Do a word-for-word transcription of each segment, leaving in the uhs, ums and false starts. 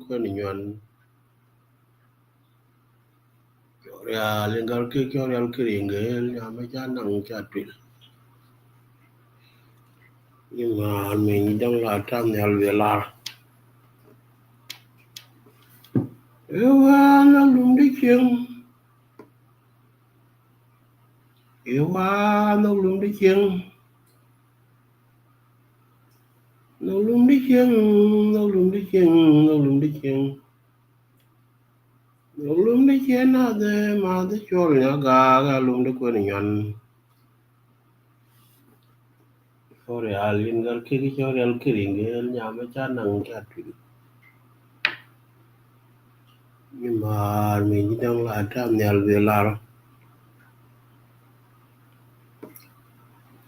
Kuɛn Nyuan. Cɔrial in gal kek cɔrial keriŋ gel nyamɛ ca naŋ ca tuil. Ni maan mi nyi dɔŋ la tam nhial wiɛ lar. Ewa na lum di cieŋ. Ewa na lum di cieŋ. Na lum di cieŋ, na lum di cieŋ, na lum di cieŋ. Lum di ciɛ nath ɛ math cuɔl nya gaak ɛ lum di Kuɛn Nyuan. Cɔrial in gal kek cɔrial keriŋ gel nyamɛ ca naŋ ca tuil. Ni maar mi nyi dɔŋ la tam nhial bi lar.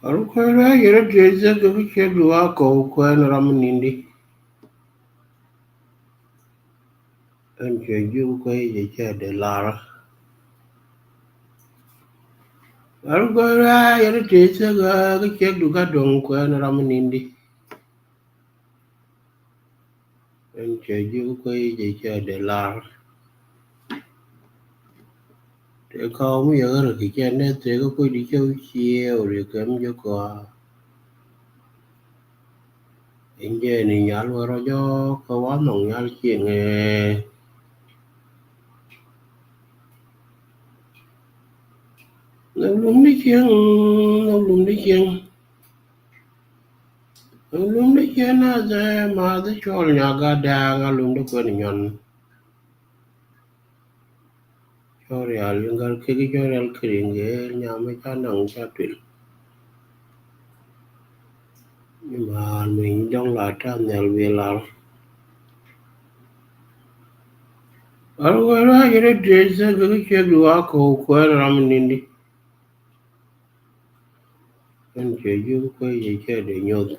Ar kuɛ rɛ yɛrɛ tiɛ cɛ kɛ bi cɛ du a kɔw kuɛn ram nindi. Ɛn cɛ jiök kuɛ jɛ cɛ de lar. Ar kuɛ rɛ yɛrɛ tiɛ cɛ kɛ bi cɛ du ka duɔŋ kuɛn ram nindi. Ɛn cɛ jiök kuɛ jɛ cɛ de lar. Tɛ kaw mi yɛ ɣär kɛ cɛ nɛ tɛ kɛ kuɛ di cɛ wi̱c ciɛ wä ri kɛ mi jɛ kɔa. Ɛn jɛ ni nyal wä rɔ jɔk kɛ wa nhɔŋ nyal cieŋɛ. Nhɔŋ lum di cieŋ, nhɔŋ lum di cieŋ. Nhɔŋ lum di cieŋ nath ɛ math cuɔl nya gaak dɛŋ a lum di Kuɛn Nyuan. Cɔrial in gal kek cɔrial keriŋ gel nyamɛ ca naŋ ca tuil. Ni maan mi nyi dɔŋ la tam nhial wiɛ lar. Ar kuɛ rɛ yɛrɛ tiɛ cɛ kɛ bi cɛ du a kɔw kuɛn ram nindi. Ɛn cɛ jiök kuɛ jɛ cɛ de nyoth.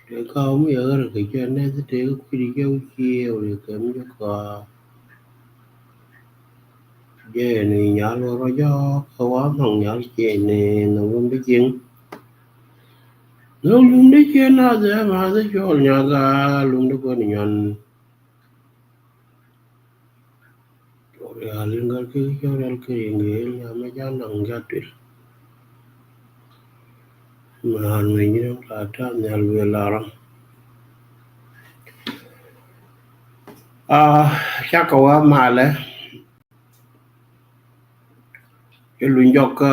Tɛ kaw mi yɛ ɣär kɛ cɛ nɛ thi tɛ kɛ kui̱ di cɛ wi̱c ciɛ wä ri kɛ mi jɛ kɔa. Jɛ ni nyal wä rɔ jɔk kɛ wa nhɔŋ nyal cieŋ ni nhɔŋ lum di cieŋ. Nhɔŋ lum di cieŋ nath ɛ math cuɔl nya gaak lum di Kuɛn Nyuan. Cɔrial in gal kek cɔrial keriŋ gel nyamɛ ca naŋ ca tuil. Maan mi nyi dɔŋ la tam nhial wiɛ lar. Ah, cakɛ wä malɛ. Cɛ luny jɔk kɛ,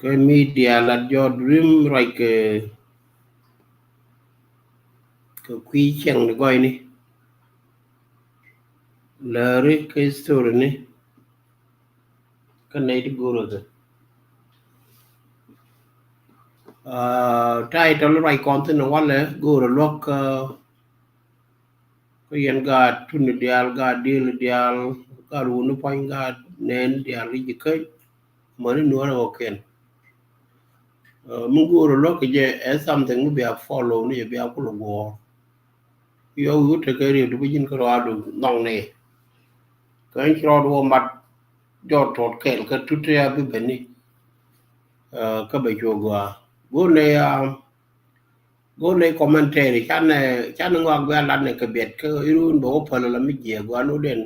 kɛ media lat jɔt rim ruac kɛ, kɛ kui̱ cieŋ ni gɔyni. Lääri kɛ history ni. Kä nɛy ti go̱o̱r ɛ kɛ. Ah, title ruac kɔn thin walɛ go̱o̱r ɛ luäk, ah, kä yɛn gaat tuni diaal, gaat diël diaal, gaat wuni puɔ̱ny, gaat nɛn diaal kä ji̱ käny. Mäni nuɔ̱ɔ̱rɛ wä kɛn. Ah, mi go̱o̱r ɛ luäk kɛ jɛ ɛ something mi bia follow ni jɛ bia kulɛ guɔ̱ɔ̱r. Yɔ wi̱i̱ wä tekɛ riet bi ji̱n kä rɔaadu nhɔŋni. Kä ɛn ci rɔɔd wä mat jɔɔt tɔt kɛl kä tut tɛ a bi ben ni. Ah, kä bɛ cuɔ gɔaa. Go̱o̱r nɛ, ah, go̱o̱r nɛ commentary canɛ, canɛ ŋɔak bia lat nɛ kɛ biɛt kä irun bɛ wä päl la mi jiɛ gɔaa ni wä den.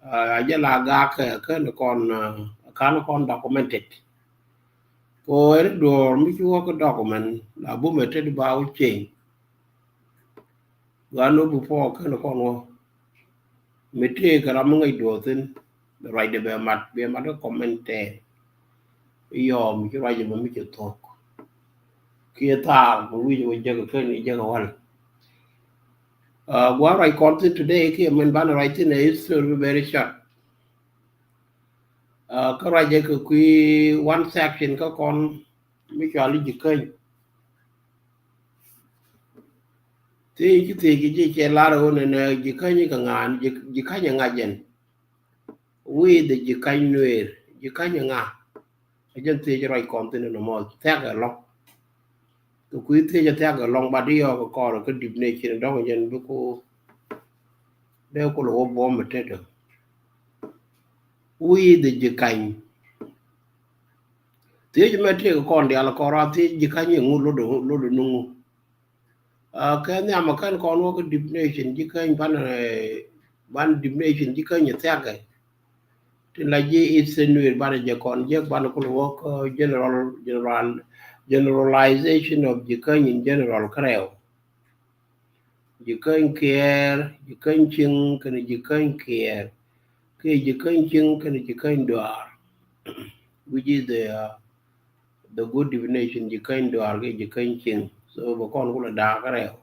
Ah, a jɛ la gaak kɛ, kɛ ni kɔn, ah, kan kɔn documented. Ko ɛn duɔɔr mi ci wä kä document la bumɛ tet ba wä cieŋ. Gɔaa ni wä before kɛn kɔn wä. Mi tëë kɛ ram mi ŋäc duɔɔr thin. Bɛ ruacdɛ bɛ mat, bɛ mat kä comment tɛɛr. Yɔm ci ruacdɛ bɛ mi ci thuɔ̱k. Kiɛ thaar bɛ wi̱c wä jäk kɛn i̱ jäk wal. Ah, gua ruac kɔn thin today kiɛ min banɛ ruac thin ɛ history bi very short. Ah, kä ruacɛ kɛ kui̱ one section kä kɔn mi cɔal i̱ ji̱ käny. Thiec ci thiec ci ji̱ cɛ lar ɣöö nɛnɛ ji̱ käny kɛ ŋa̱a̱n, ji̱, ji̱ käny ɛ ŋa̱c ɛn. Who is the ji̱ käny Nuëër, ji̱ käny ɛ ŋa? Ɛ jɛn thiec ruac kɔn thin ɛn mɔ thiak ɛ lɔ̱ŋ. Kɛ kui̱ thiec ɛ thiak ɛ lɔ̱ŋ bat i̱ yɔɔk ɛ kɔɔr kä dip nɛ cin dɔ̱ŋ jɛn bi ku dee ku lɛ wä buɔ̱m ɛ tet ɛ. Who is the ji̱ käny? Thiec mɛ tëëkɛ kɔn diaal kɔn raan thiec ji̱ Käny iŋu lotdɛ, lotdɛ nuŋu. Aa, kɛ nhiam ɛ kɛn kɔn wä kä definition ji̱ Käny banɛ, eh, banɛ definition ji̱ Käny ɛ thia̱kɛ. Tin la ji̱ Eastern Nuer banɛ jɛ kɔn jek banɛ kulɛ wä kä general, general, generalization of ji̱ Käny in general kärɛw. Ji̱ Käny Kiɛɛr, ji̱ Käny Cieŋ kɛnɛ ji̱ Käny Kiɛɛr, kiɛ ji̱ Käny Cieŋ kɛnɛ ji̱ Käny Duaar, which is the, uh, the good definition, ji̱ Käny Duaar kiɛ ji̱ Käny Cieŋ. So bɛ kɔn kulɛ da̱a̱k kärɛw.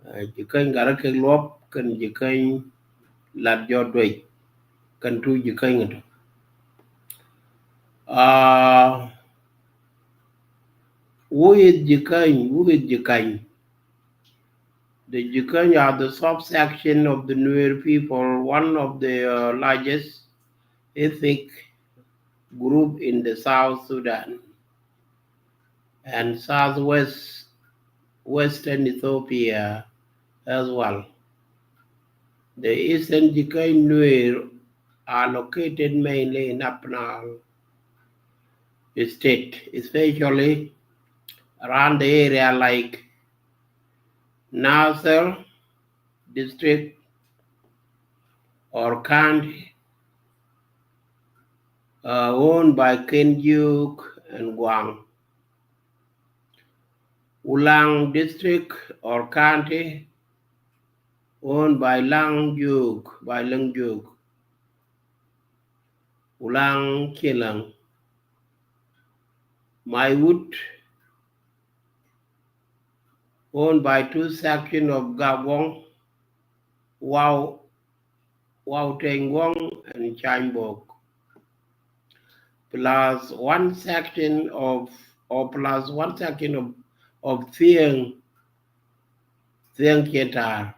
Uh, ji̱ Käny Gatdä Kek Luɔp kɛnɛ ji̱ Käny Lat Jɔt Duec kɛnɛ tuuc ji̱ Käny ŋätɔ. Uh, who is ji̱ Käny? Who is ji̱ Käny? The Jikäny are the subsection of the Nuer people, one of the, uh, largest ethnic group in the South Sudan and southwest, western Ethiopia as well. The Eastern Jikäny Nuer are located mainly in Upper Nile State, especially around the area like Nasir District or County, uh, owned by Ken Juok and Guang. Ulang District or County owned by Lang Juok, by Lang Juok. Ulang Kilang. Maiwut owned by two section of Gagwong, Wau, Wau Tengwong and Chanybok, plus one section of, or plus one section of, of Thieng, Thieng Kientar.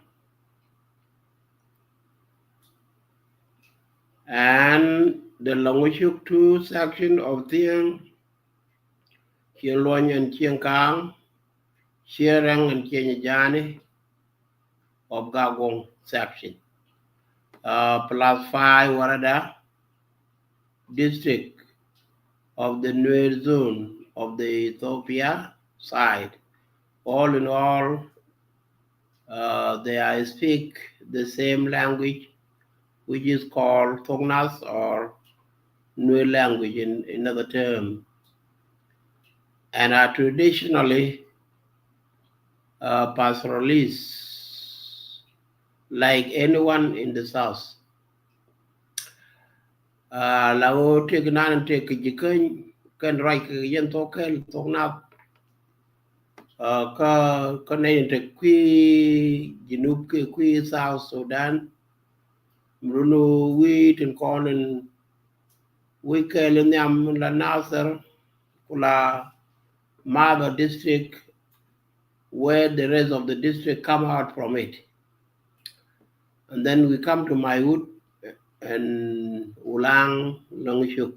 And the Languchuk two section of Thieng, Chien Luony and Chien Kang, Chien Reng and Chien Jani of Gagwong section, uh, plus five Warada district of the Nuer zone of the Ethiopia side. All in all, uh, they are speak the same language, which is called Thoknath or Nuer language in another term, and are traditionally, uh, pastoralists like anyone in the south. Uh, la ɣöö tëk nan tëk Jikäny kɛn ruac kɛ yɛn thok kɛl, Thoknath. Uh, kä, kä nɛy tëk kui̱ Junub kɛ kui̱ South Sudan. Mi run wi̱i̱ tin kɔn in wi̱i̱ kɛl in nhiam la Nasir, ku la Matha district, where the rest of the district come out from it. And then we come to Maiwut and Ulang Longchuk.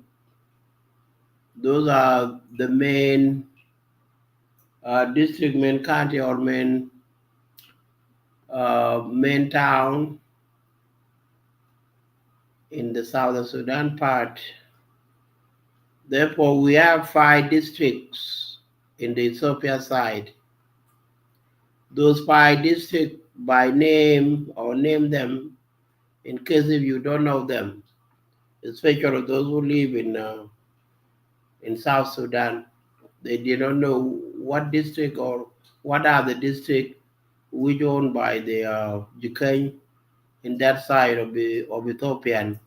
Those are the main, uh, district, main county, or main, uh, main town in the South Sudan part. Therefore, we have five districts in the Ethiopia side. Those five districts, by name or name them, in case if you don't know them, especially those who live in, uh, in South Sudan, they did not know what district or what are the district which owned by the, uh, Jikäny in that side of the, of Ethiopian.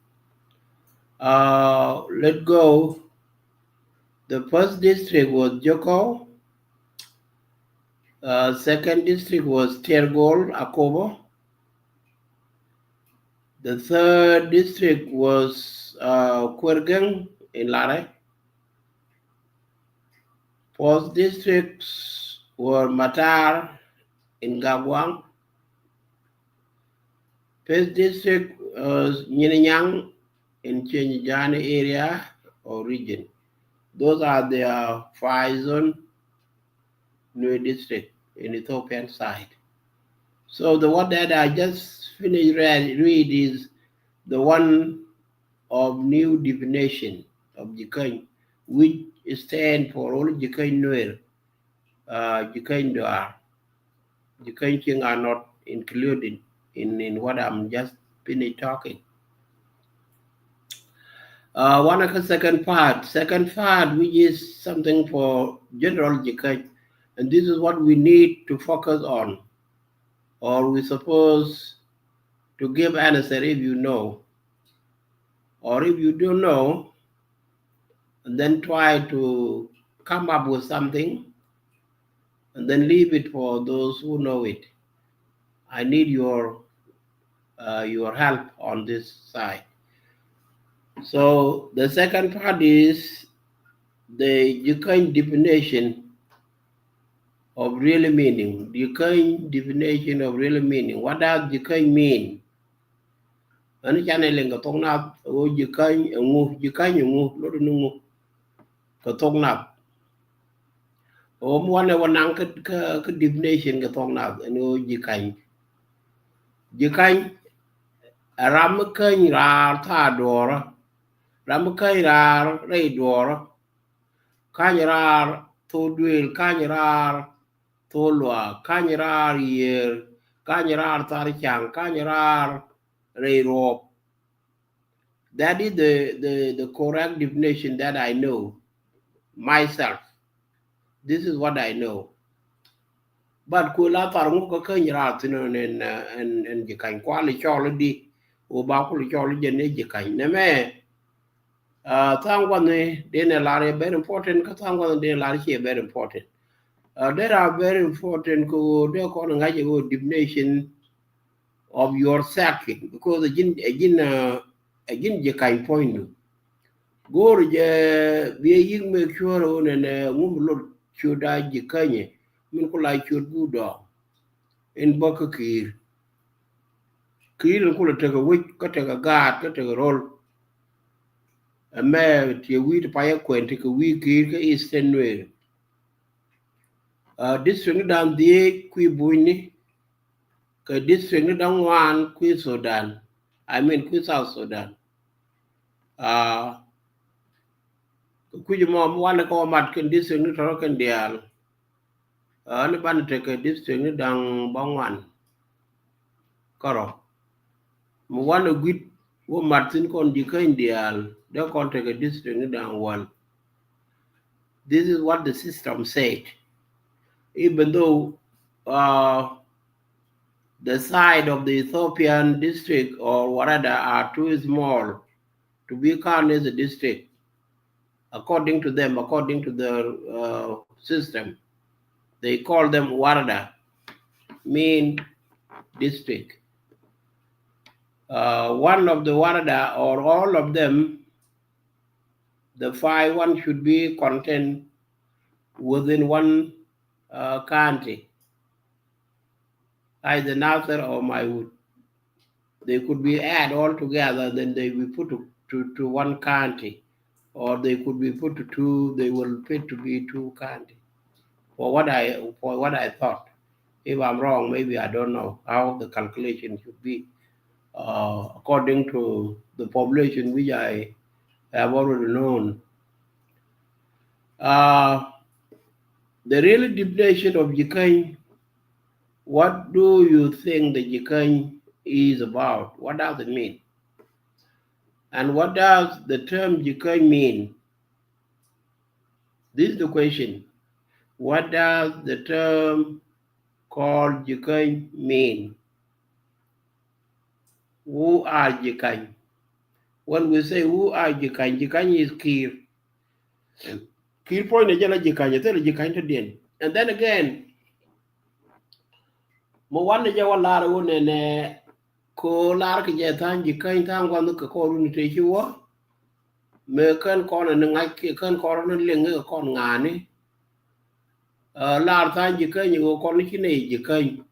Uh, let's go. The first district was Joko. Uh, second district was Tergol, Akobo. The third district was, uh, Kwergeng in Lare. Fourth districts were Matar in Gagwang. Fifth district was Nyininyang in Chenjani area or region. Those are the, uh, five zone Nuer district in Ethiopian side. So the one that I just finished read, read is the one of new definition of Jikäny. which stand for all Jikäny Nuer, uh, Jikäny Duar, Jikäny Cieŋ are not included in, in what I'm just finished talking. Uh, one of the second part, second part, which is something for general Jikäny, and this is what we need to focus on, or we supposed to give answer if you know, or if you don't know, and then try to come up with something and then leave it for those who know it. I need your, uh, your help on this side. So the second part is the Jikäny definition of real meaning. Jikäny definition of real meaning. What does Jikäny mean? Ani canɛ liŋ kɛ thok Naath ɣöö Jikäny ɛŋu, Jikäny ɛŋu, lot ni ŋu kɛ thok Naath. Ɣöö mi wanɛ wä naŋ kä, kä, kä definition kɛ thok Naath ɛn ɣöö Jikäny. Jikäny ɛ ram mi käny raar thaar duɔ̱ɔ̱rä, ram mi käny raar rɛy duɔ̱ɔ̱rä. Ka̱ny raar thok duëël, ka̱ny raar thok luaak, ka̱ny raar yiëër, ka̱ny raar thar ca̱ŋ, ka̱ny raar rɛy ruɔ̱ɔ̱p. That is the, the, the correct definition that I know myself. This is what I know. But ku la thar ŋu kä käny raar thi̱n ɛn, ɛn, ɛn, ɛn Jikäny, kual i̱ cɔl i̱di, ɣöö ba kul i̱ cɔl i̱ jɛn i̱ Jikäny. Nɛmɛ, uh, tha̱a̱ŋ gua̱thni denɛ lar i̱ very important, kä tha̱a̱ŋ gua̱thni denɛ lar i̱ ciɛ very important. Uh, they are very important kɛ ɣöö dee kɔn ŋa̱c ɛ ɣöö definition of your thinking, because ɛ ji̱n, ɛ ji̱n, uh, ɛ ji̱n Jikäny puɔ̱nydu. Go̱o̱r jɛ bi ɛ yi̱k make sure ɣöö nɛnɛ ŋu mi lot ciötda Jikänyɛ min ku la ciöt guut dɔɔŋ in bä kä Ki̱i̱r. Ki̱i̱r in kulɛ tekɛ wec kä tekɛ gaat kä tekɛ ro̱l. Ɛmɛ tiɛ wi̱i̱ ti payɛ kuɛn tekɛ wi̱i̱ Ki̱i̱r kä Eastern Nuer. Uh, district ni da̱ŋ dhieec kui̱ Bunyni kɛ district ni da̱ŋ ŋuan kui̱ Sudan. I mean kui̱ South Sudan. Uh, kui̱ mɔ mi wanɛ kɛ wä mat kɛn district ni tɔrɔ kɛn diaal. Uh, ni banɛ tekɛ district ni da̱ŋ bäŋuan kärɔ. Mi wanɛ gui̱t wä mat thi̱n kɔn Jikäny diaal dee kɔn tekɛ district ni da̱ŋ wäl. This is what the system said. Even though, uh, the side of the Ethiopian district or Warada are too small to be counted as a district, according to them, according to their, uh, system, they call them Warada, mean district. Uh, one of the Warada or all of them, the five one should be contained within one, uh, county, either Nasser or Maiwut. They could be add all together, then they be put to, to, to one county, or they could be put to two, they will fit to be two county. For what I, for what I thought. If I'm wrong, maybe I don't know how the calculation should be, uh, according to the population which I have already known. Uh, the real definition of Jikäny, what do you think the Jikäny is about? What does it mean? And what does the term Jikäny mean? This is the question. What does the term called Jikäny mean? Who are Jikäny? When we say who are Jikäny, Jikäny is Ki̱i̱r. Ki̱i̱r puɔ̱nynɛ jɛ la Jikäny, ɛ thilɛ Jikäny tɔ̱diɛn. And then again, mi wanɛ jɛ wä lar wä nɛnɛ, ko lar kɛ jɛ tha̱a̱ŋ Jikäny tha̱a̱ŋ gua̱n kɛ kɔr run te ci wä. Mëë kän kɔn ni ŋa̱c kiɛ kän kɔn ni liŋ kɛ kɔn ŋa̱a̱ni. Ɛ, lar tha̱a̱ŋ Jikäny ɣöö kɔn ci nɛy Jikäny.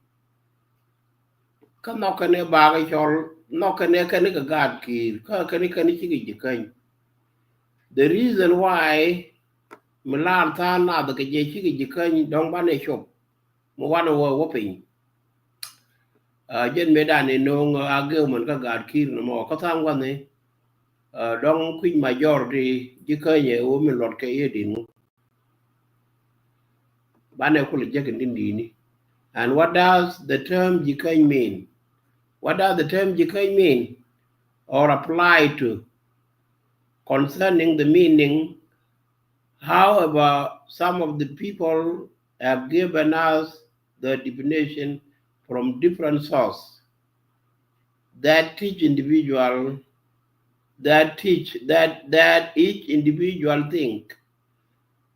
Kä nhɔk kɛn ɛ bakä cɔl, nhɔk kɛn ɛ kɛn kɛ gaat Ki̱i̱r, kä kɛn kɛn cikɛ Jikäny. The reason why mi lar tha̱a̱ŋ nath kɛ jɛ cikɛ Jikäny dɔ̱ŋ banɛ cop. Mi wanɛ wä wä piny. Ɛ, jɛn mëë dan ni no̱o̱ŋ a geu mɛn kä gaat Ki̱i̱r ni mɔ kä tha̱a̱ŋ gua̱ni. Dɔŋ kui̱c majority ji̱ Kenya ɛ wä mi luɔt kɛ i̱ di̱n ŋu. Banɛ kulɛ jek in di̱n di̱ni. And what does the term ji̱ Keny mean? What does the term ji̱ Keny mean or apply to? Concerning the meaning, however, some of the people have given us the definition from different sources that teach individual, that teach, that, that each individual think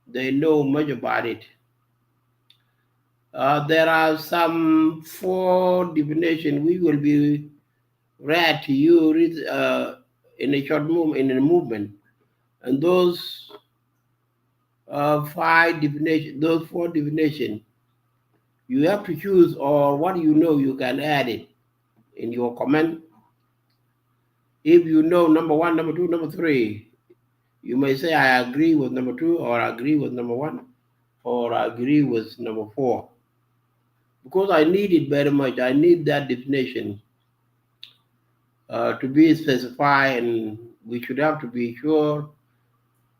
they know much about it. Uh, there are some four definition which will be read to you, uh, in a short move, in a movement. And those uh, five definition, those four definition, you have to choose, or what you know, you can add it in your comment. If you know number one, number two, number three, you may say, "I agree with number two," or, "I agree with number one," or, "I agree with number four." Because I need it very much. I need that definition uh, to be specified, and we should have to be sure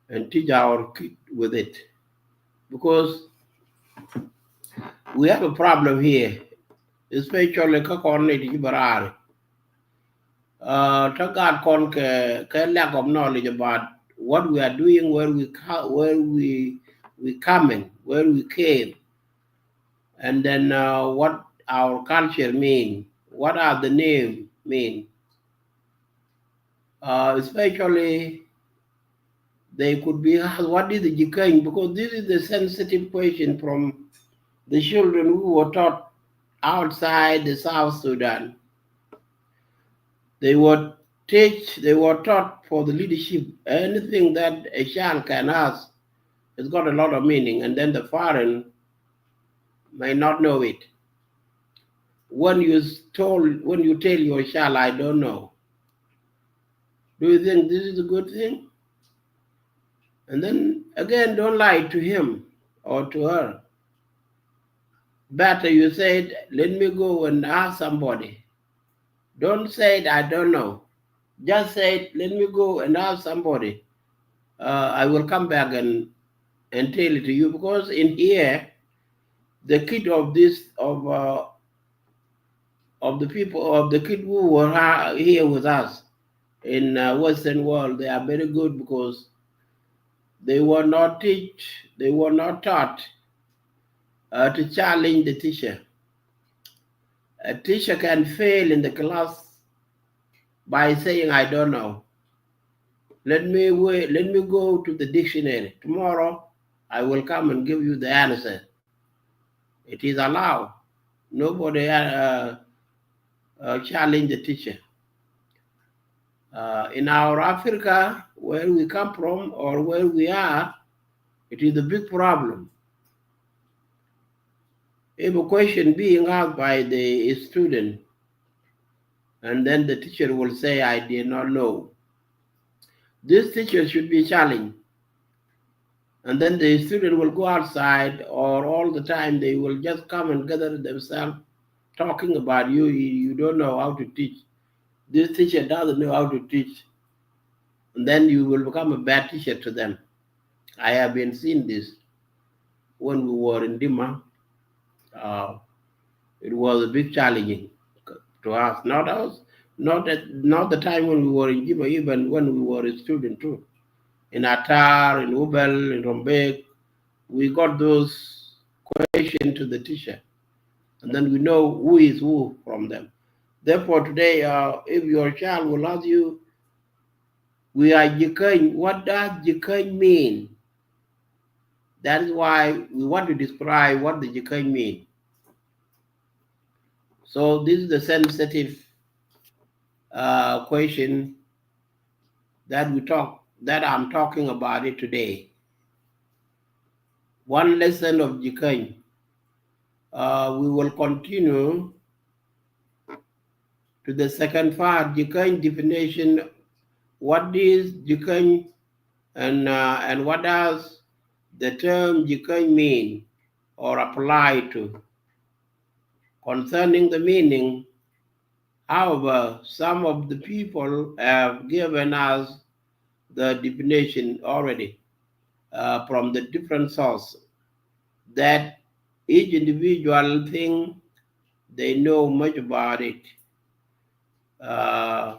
and teach our kid with it. Because we have a problem here, especially kä kɔn ni ti ji̱ bä raar. Uh, tä gaat kɔn kɛ, kɛ lack of knowledge about what we are doing, where we, where we, we coming, where we came. And then, uh, what our culture mean, what are the name mean. Uh, especially, they could be asked, "What is the ji̱ Keny?" Because this is the sensitive question from the children who were taught outside the South Sudan. They were teach, they were taught for the leadership. Anything that a child can ask, it's got a lot of meaning. And then the parent may not know it. When you told, when you tell your child, "I don't know," do you think this is a good thing? And then again, don't lie to him or to her. Better you said, "Let me go and ask somebody." Don't say it, "I don't know." Just say it, "Let me go and ask somebody. Uh, I will come back and, and tell it to you." Because in here, the kid of this, of, uh, of the people, of the kid who were ha-, here with us in, uh, Western world, they are very good because they were not teach, they were not taught, uh, to challenge the teacher. A teacher can fail in the class by saying, "I don't know. Let me wait, let me go to the dictionary. Tomorrow, I will come and give you the answer." It is allowed. Nobody, uh, uh, challenge the teacher. Uh, in our Africa, where we come from or where we are, it is a big problem. If a question being asked by the student, and then the teacher will say, "I did not know," this teacher should be challenged. And then the student will go outside, or all the time they will just come and gather themselves talking about you. You, you don't know how to teach. This teacher doesn't know how to teach. And then you will become a bad teacher to them. I have been seeing this when we were in Dima. Uh, it was a big challenging to us. Not us, not at, not the time when we were in Juba, even when we were a student too. In Atar, in Ubel, in Rumbek, we got those questions to the teacher. And then we know who is who from them. Therefore, today, uh, if your child will ask you, "We are Jikany, what does Jikany mean?" That is why we want to describe what the Jikany mean. So this is the sensitive, uh, question that we talk, that I'm talking about it today. One lesson of Jikany. Uh, we will continue to the second part, Jikany definition. What is Jikany, and, uh, and what does the term Jikany mean or apply to? Concerning the meaning, however, some of the people have given us the definition already, uh, from the different source, that each individual thing they know much about it. Uh,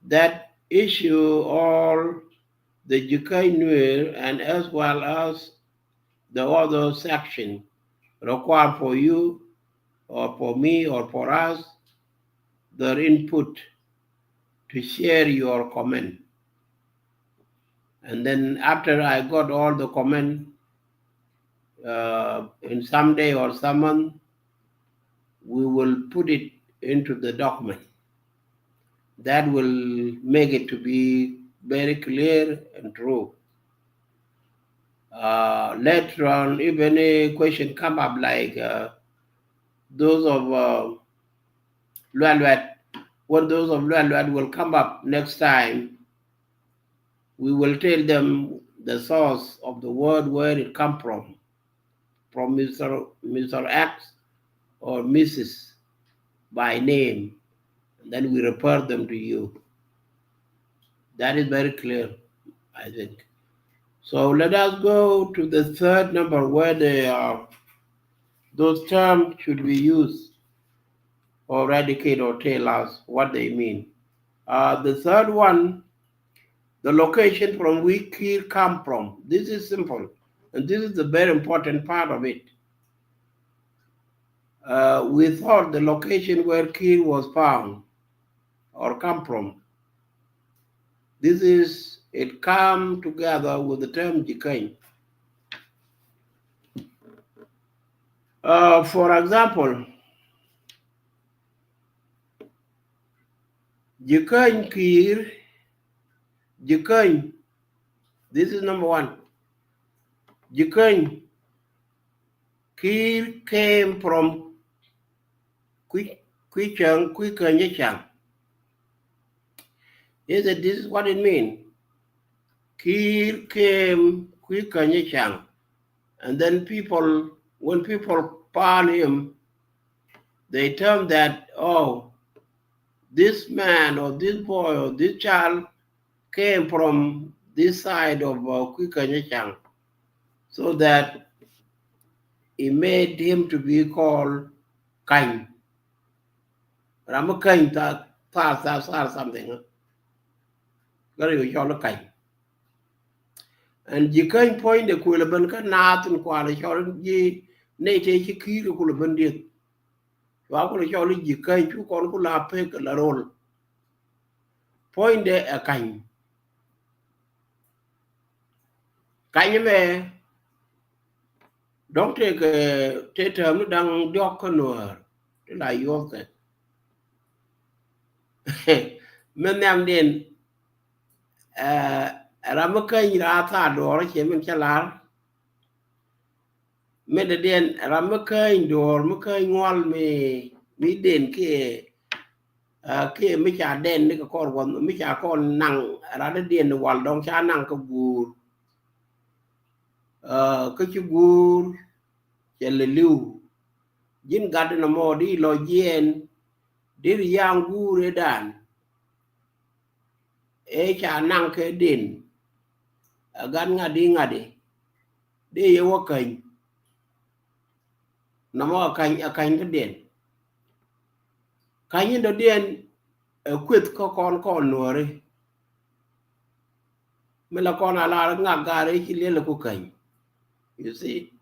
that issue all the Jikäny Nuer and as well as the other section require for you or for me or for us their input to share your comment. And then after I got all the comment, uh, in some day or some month, we will put it into the document. That will make it to be very clear and true. Uh, later on, if any question come up like, uh, those of, uh, Lual Luet, when those of Lual Luet will come up next time, we will tell them the source of the word, where it come from, from Mister Mister X or Missus by name, and then we refer them to you. That is very clear, I think. So let us go to the third number where they are, those terms should be used or educate or tell us what they mean. Uh, the third one, the location from which Kiir come from. This is simple, and this is the very important part of it. Uh, we thought the location where Kiir was found or come from. This is, it come together with the term Jikäny. Uh, for example, Jikäny Kiir, Jikäny, this is number one. Jikäny Kiir came from Kui, Kuikäny, Kuikäny Acaŋ. Is that this is what it mean? Kiir came Kuikäny Acaŋ. And then people, when people found him, they term that, oh, this man or this boy or this child came from this side of, uh, Kuikäny Acaŋ. So that it made him to be called Kany. Ram mi Kany tha, tha, tha, tha something. Gari yu cɔl Kany. And Jikäny puɔ̱nydɛ kuël ben kä naath in kual cɔl ji̱ nɛy tëë ci Kiir kulɛ ben dieth. Cua kulɛ cɔl Jikäny cu kɔn kula pek la rol. Puɔ̱nydɛ ɛ Kany. Kany mɛ dɔ̱ŋ tëëkɛ, tëë täämni da̱ŋ diɔ̱k kä Nuäär ti la yuɔthkɛ. Min nhiamdiɛn, eh, ram mi Käny raa thaar duɔɔr ciɛ min cä lar. Min dädiɛn ram mi Käny duɔɔr, mi Käny ŋual mi, mi den kiɛ, ah, kiɛ mi ca den ni kɛ kɔr guɔth, mi ca kɔn naŋ ran dädiɛn ni wal dɔ̱ŋ ca naŋ kä guur. Ah, kä ci guur cɛ lɛ li̱w. Ji̱n gat ni mɔ di lɔ jiɛɛn di ri yaŋ guur ëë dan. Ëë ca naŋ kɛ den. Ɛ gat ŋa̱t di ŋa̱t di. Dee yɛ wä Käny. Nɔmɔ a Käny, a Käny kä diɛn. Käny in dɔ̱diɛn ɛ kueth kä kɔn kɔn Nuääri. Mi la kɔn a lar ŋak gaari ci liɛl ku Käny. You see?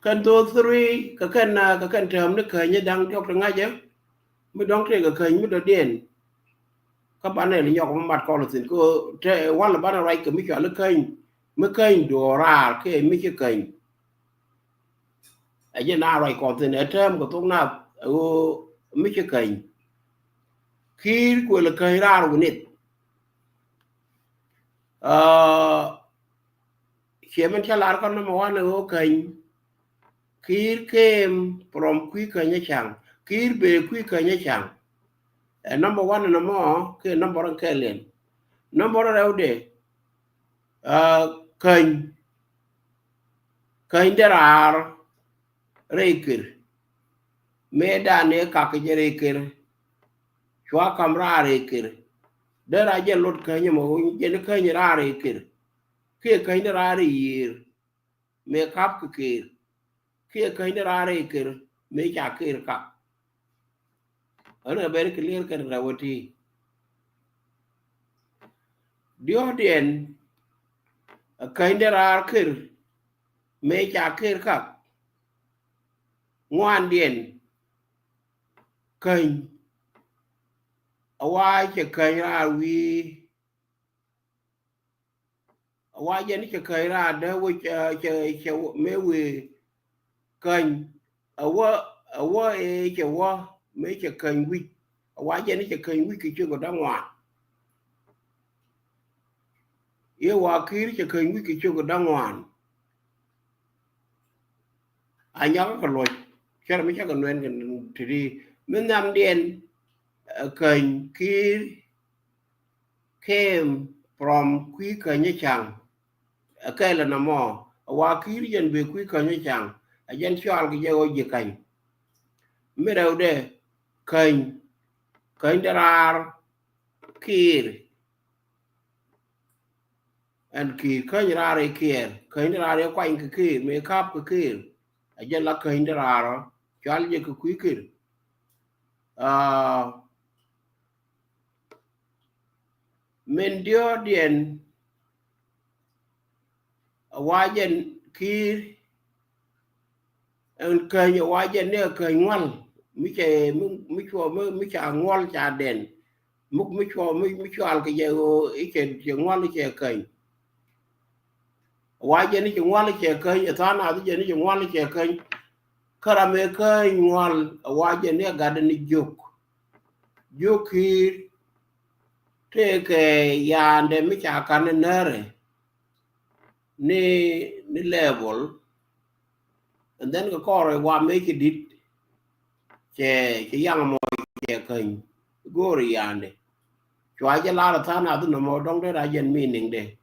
Kɛn those three, kɛ kɛn, ah, kɛ kɛn täämni Käny da̱ŋ diɔ̱k ti ŋa̱cä. Mi dɔ̱ŋ tëëkɛ Käny mi dɔ̱diɛn. Kä banɛ li nyɔk mi mat kɔn thi̱n. Kɛ te wal banɛ ruac kɛ mi cɔal i̱ Käny. Mi Käny duɔɔr raar kɛ mi ci Käny. Ɛ jɛ na ruac kɔn thi̱n ɛ tääm kɛ thok nath ɛ ɣöö mi ci Käny. Kiir kuël Käny raar wi̱nith. Ah, ciɛ min cä lar kä number one ɛ ɣöö Käny. Kiir came from Kui̱ Käny Acaŋ. Kiir bee Kui̱ Käny Acaŋ. Ɛ number one nɔmɔ kiɛ number in kɛɛliɛn. Number rɛwdɛ, ah, Käny. Käny dee raar rɛy Kir. Mëëdan ëë kak jɛ rɛy Kir. Cua ka̱m raar rɛy Kir. Dee ra jɛ lot käny mɔ, jɛn käny raar i̱ kir. Kiɛ käny dee raar i̱ yiër mëë kap kɛ kir. Kiɛ käny dee raar i̱ kir mëë ca kir kak. Ɣän ɛ ben clear kɛn rɛw ɛ ti. Diɔ̱ɔ̱kdiɛn, ɛ käny dee raar kir mëë ca kir kak. Ŋuandiɛn, käny, a wa cɛ käny raar wi̱i̱. A wa jɛn cɛ käny raar dee wä cɛ, cɛ, cɛ mëë wëë käny. A wä, a wä ëë cɛ wä mëë cɛ käny wi̱c. A wa jɛn cɛ käny wi̱c kɛ ciök da̱ŋ ŋuan. I̱ wa kir cɛ käny wi̱c kɛ ciök da̱ŋ ŋuan. A nyakä kɛ luɔc, cɛ rɛ mi cakɛ nuɛn kɛ ti di. Mi nhiamdiɛn, ɛ, käny kir came from kui̱ käny ɛ caŋ. Ɛ kɛl ɛn ɛmɔ, ɛ wa kir jɛn bee kui̱ käny ɛ caŋ. Ɛ jɛn cɔal kɛ jɛ ɣöö ji̱ käny. Mi rɛwdɛ, käny, käny dee raar kir. Ɛn kir, käny raar i̱ kiɛɛr, käny dee raar i̱ kuany kɛ kir, mëë kap kɛ kir. Ɛ jɛn la käny dee raar ɔ, cɔal jɛ kɛ kui̱ kir. Aa, min diɔ̱ɔ̱kdiɛn, a wa jɛn kir, ɛn käny a wa jɛn ni ɛ käny ŋual, mi cɛ, mi, mi cuɔ, mi, mi ca ŋual ca dɛn. Mi, mi cuɔ, mi, mi cual kɛ jɛ ɣöö i̱ cɛ, cɛ ŋual i̱ cɛ käny. A wa jɛn i̱ cɛ ŋual i̱ cɛ käny, ɛ tha̱a̱ŋ nath i̱ jɛn i̱ cɛ ŋual i̱ cɛ käny. Kä ram ëë käny ŋual, a wa jɛn ni ɛ gatdɛ ni jiök. Jiök kir tëëkɛ ya̱a̱ndɛ mi ca ka̱n ni nääri ni, ni level. And then kɛ kɔrɛ wa mëë ci di̱t, cɛ, cɛ yaŋ mɔ cɛ käny. Go̱o̱ri ya̱a̱ndɛ. Cua jɛ lar a tha̱a̱ŋ nath nɔmɔ dɔ̱ŋ dee ra jɛn meaning dɛ.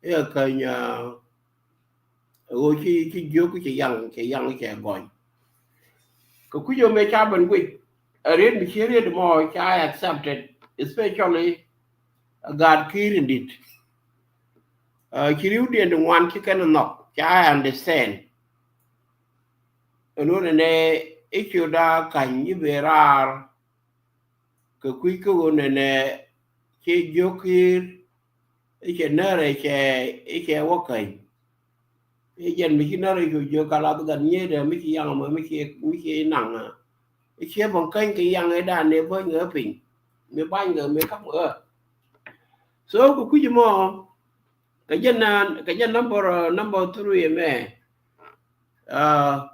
I̱ ɛ käny, aa, ɣöö ci, ci jiök cɛ yaŋ, cɛ yaŋ cɛ gɔny. Kɛ kui̱c ɣöö mëë ca ben guic, ɛ riet mi ci riet mɔ ca accepted, especially, ɛ, gaat ki̱i̱r in di̱t. Aa, ci riwdiɛn ti ŋuan ci kɛn nhɔk, ca understand. Ɛn ɣöö nɛnɛ i̱ ciötda käny i̱ ben raar. Kɛ kui̱ kä ɣöö nɛnɛ ci jiök ki̱i̱r i̱ cɛ närɛ cɛ, i̱ cɛ wä käny. I̱ jɛn mi ci närɛ cu jiök ka lath gat nyieetdɛ mi ci yaŋ mɔ mi ci, mi ci naŋ. I̱ ciɛ bäŋ käny kɛ yaŋ i̱ dan ni bäny kɛ piny. Mi bany kɛ mi ka̱m kɛ. So kɛ kui̱c mɔ kɛ jɛn, kɛ jɛn number, uh, number three mɛ. Uh,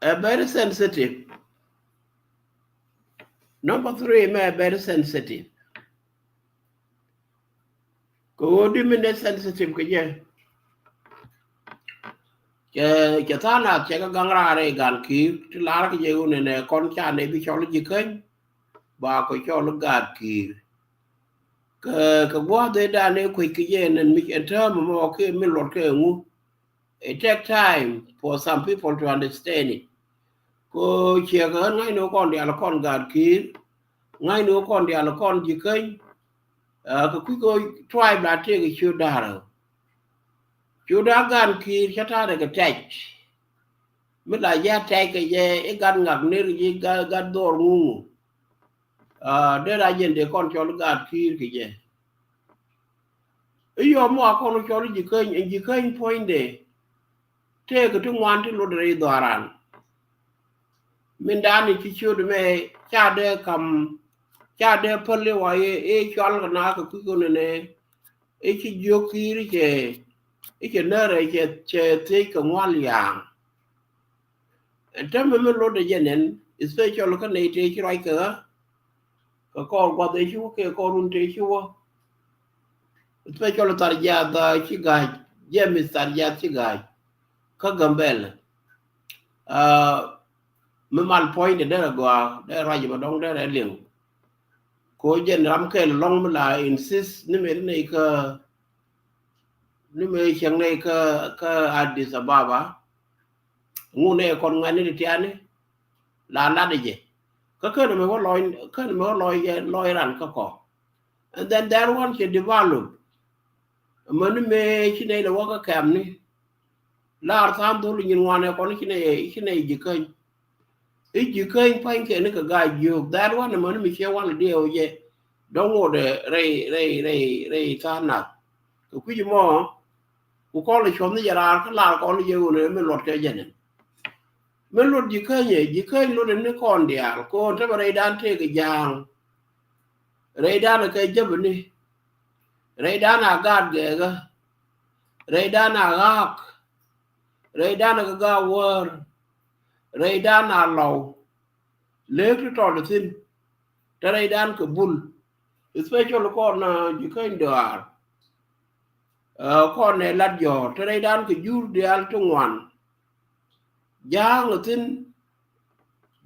ɛ very sensitive. Number three mɛ ɛ very sensitive. Kɛ ɣöö di min dee sensitive kɛ jɛ. Cɛ, cɛ tha̱a̱ŋ nath cɛ kɛ gaŋ raar i̱ gal ki̱i̱r ti lar kɛ jɛ ɣöö nɛnɛ kɔn ca nɛ bi cɔl ji̱ käny. Ba kɛ cɔl gaat ki̱i̱r. Kɛ, kɛ gua̱a̱th ëë dan ëë kuec kɛ jɛ nɛn mi ɛn täämɛ mɔ kiɛ min luɔt kɛ ɛŋu. It take time for some people to understand it. Ko ciɛ kɛ ɣän ŋa̱cni wä kɔn diaal kɔn gaat ki̱i̱r. Ŋa̱cni wä kɔn diaal kɔn ji̱ käny. Aa, kɛ kui̱ kɛ tribe la tëëkɛ ciöt da̱rä. Ciöt da̱rä gaat ki̱i̱r cä ta̱rɛ kɛ tɛc. Mi la jɛ tɛc kɛ jɛ i̱ gat ŋak ner ji̱ gat, gat dhɔr ŋuŋu. Aa, dee ra jɛn dee kɔn cɔl gaat ki̱i̱r kɛ jɛ. I̱ yɔm wa kɔn cɔl ji̱ käny, ɛn ji̱ käny puɔ̱nydɛ. Tëëkɛ ti ŋuan ti lot rɛy dhɔaran. Min da̱a̱n i̱ ci ciöt mɛ ca dee kam, ca dee päl i̱ wa i̱, i̱ cɔal kɛ na kɛ kui̱ kɔn nɛ. I̱ ci jiök ki̱i̱r i̱ cɛ, i̱ cɛ närɛ cɛ, cɛ thiec kɛ ŋual ya̱a̱ŋ. Ɛn täämɛ mi lotdɛ jɛ nɛn, especially kä nɛy tëë ci ruac kɛ ɣä. Kɛ kɔr gua̱th ëë ci wä kɛ kɔr run tëë ci wä. Especially thar jiath, aa, ci ga̱a̱c, James thar jiath ci ga̱a̱c. Kä Gambɛl. Aa, mi mal puɔ̱nydɛ derɛ gɔaa, derɛ ruac mɛ dɔ̱ŋ derɛ liŋ. Ko jɛn ram kɛl lɔ̱ŋ mi la insist ni mëë ri nɛy kä, ni mëë cieŋ nɛy kä, kä Addis Ababa. Ŋun ɛ kɔn ŋuɛ̈tni ti tiani la lat jɛ. Kä kän mɛ wä lɔc, kän mɛ wä lɔc, lɔc ran kä kɔ. And then that one cɛ develop. Mɛni mëë ci nɛy lɛ wä kä kɛmni. Lar tha̱a̱ŋ dhol nyin ŋuan ɛ kɔn ci nɛy, ci nɛy ji̱ käny. I̱ ji̱ käny pa̱ny kɛn ni kɛ ga̱a̱c jiök. That one mɛni mi ciɛ wal diɛw jɛ. Dɔ̱ŋ ŋot rɛy, rɛy, rɛy, rɛy tha̱a̱ŋ nath. Kɛ kui̱c mɔ, ku kɔn lɛ cuɔth ni jɛ raar kä lar kɔn jɛ ɣöö ni mi luɔt kɛ jɛn ɛn. Mi luɔt ji̱ käny ɛ, ji̱ käny luɔt ɛn ni kɔn diaal, kɔn te bɛ rɛydan tëëk ja̱a̱ŋ. Rɛydan ɛ kɛ jäpäni. Rɛydan a gaat gɛɛkä. Rɛydan a ɣaak. Rɛydan ɛ kɛ gaat wäär. Rɛydan a lɔw. Lëëk ti tɔt thi̱n. Te rɛydan kɛ bul. Especially kɔn, uh, ji̱ käny dɔaar. Uh, kɔn nɛ lat jɔ̱ɔ̱r. Te rɛydan kɛ jur diaal ti ŋuan. Ja̱a̱ŋ thi̱n.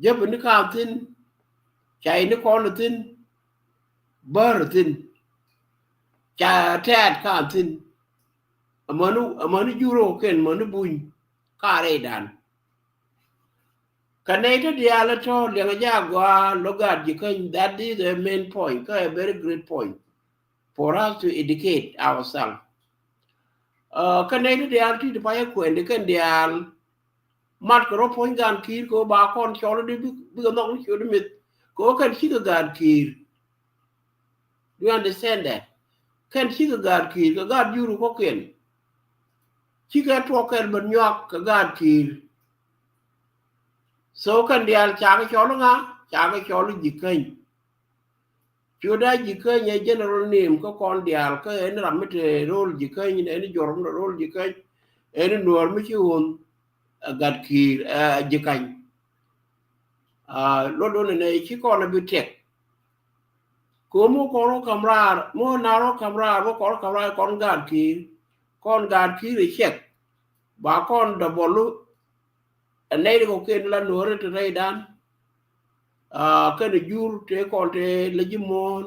Jäpäni ka̱n thi̱n. Cayni kɔn thi̱n. Bär thi̱n. Ca tɛɛt ka̱n thi̱n. Amäni, amäni jur ɔ kɛn, amäni buny. Ka rɛydan. Kä nɛy ti diaal tɔ̱ liɛŋ a jak gɔaa lɔ gaat ji̱ käny, that is a main point, kä a very great point for us to educate ourselves. Uh, kä nɛy ti diaal ti ti payä kuɛn di kɛn diaal mat kɛ rɔ puɔ̱ny gan ki̱i̱r kɛ ba kɔn cɔl di bikɛ nhɔk ni ciöt di mith kɛ kɛn cikɛ gaat ki̱i̱r. Do you understand that? Kɛn cikɛ gaat ki̱i̱r kɛ gaat jur kɔkiɛn. Cikɛ tuɔk kɛn bɛ nyuak kɛ gaat ki̱i̱r. So kɛn diaal cakɛ cɔl ŋa, cakɛ cɔl ji̱ käny. Cuda ji̱ käny ɛ general name kä kɔn diaal kä ɛn ram mi te rol ji̱ käny, ɛn jɔr mi te rol ji̱ käny, ɛn nuɔr mi ci wun, ɛ gat ki̱i̱r, ɛ ji̱ käny. Aa, luɔt wun ɛnɛ ci kɔn ɛ bi tɛk. Ko̱ mi kɔn rɔ kam raar, mi na rɔ kam raar, mi kɔn rɔ kam raar kɔn gat ki̱i̱r, kɔn gat ki̱i̱r ɛ cɛk. Ba kɔn dɔbɔlu, ɛ nɛy di kɔkiɛn la nuɔri ti rɛydan. Aa, kɛn jur tëë kɔn tëë la ji̱ muɔ̱ɔ̱n.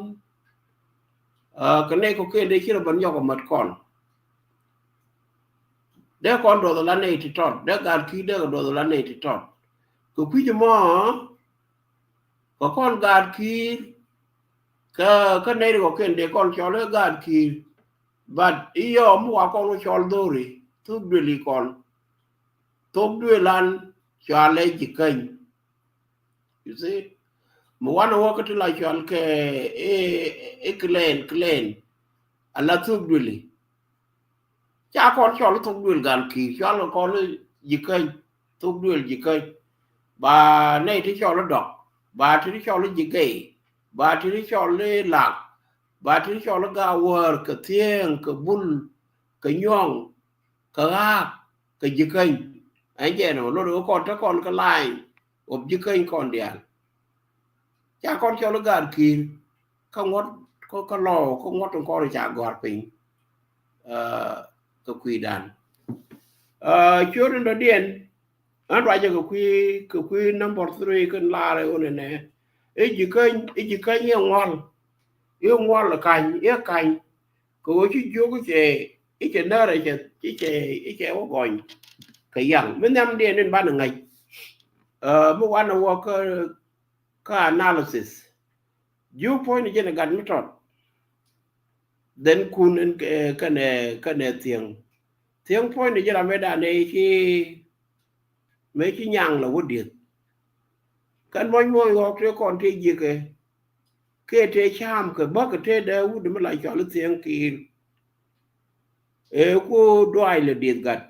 Aa, kɛ nɛy kɔkiɛn tëë ci rɔ ben nyɔk ɛ mät kɔn. Dee kɔn duɔth la nɛy ti tɔt, dee gaat ki̱i̱r dee kɛ duɔth la nɛy ti tɔt. Kɛ kui̱c mɔ, kɛ kɔn gaat ki̱i̱r, kä, kä nɛy di kɔkiɛn dee kɔn cɔl i̱ gaat ki̱i̱r. But i̱ yɔm wa kɔn wä cɔl dhori, thuk duëli kɔn. Thok duël an cɔalɛ ji̱ käny. You see? Mi wanɛ wä kä ti la cɔal kɛ i̱, i̱ clan, clan. Ala thok duëli. Ca kɔn cɔl thok duël gal ki̱i̱r, cɔal kɛ kɔn ji̱ käny, thok duël ji̱ käny. Ba nɛy ti cɔl dɔk, ba ti cɔl ji̱ gɛy, ba ti cɔl lak, ba ti cɔl ga wäär kɛ thi̱eŋ, kɛ bul, kɛ nyuɔ̱ŋ, kɛ ɣaak, kɛ ji̱ käny. Ɛn jɛ nɔ lot kɛ kɔn te kɔn kä line of ji̱ käny kɔn diaal. Ca kɔn cɔl i̱ gaat ki̱i̱r kä ŋuɔ̱t kä, kä lɔw kä ŋuɔ̱t in kɔn ca gɔ̱a̱r piny. Aa, kɛ kui̱dan. Aa, ciöt in dɔ̱diɛn ɛn ruacɛ kɛ kui̱, kɛ kui̱ number three kɛn laarɛ wun ɛnɛ. I̱ ji̱ käny, i̱ ji̱ käny i̱ ŋuɔ̱l. I̱ ŋuɔ̱l kany, i̱ kany. Kɛ ɣöö ci jiök i̱ cɛ, i̱ cɛ närɛ cɛ, i̱ cɛ, i̱ cɛ wä gɔny kɛ yaŋ. Mi nhiamdiɛn in banɛ ŋäc. Aa, mi wanɛ wä kä, kä analysis. Jiök puɔ̱ny ni jɛn ɛ gat mi tɔt. Then kun in kɛ, kɛnɛ, kɛnɛ thiäŋ. Thiäŋ puɔ̱ny ni jɛn ram ɛ danɛ ci, mëë ci nyaŋ la wä dieth. Kɛn muɔ̱ny muɔ̱ny ɣɔk tëë kɔn tëë jiäkɛ. Kɛ tëë cam kɛ bäkɛ tëë dee wut mi la cɔl i̱ thiäŋ ki̱i̱r. Ëë ku duac lɛ dieth gat.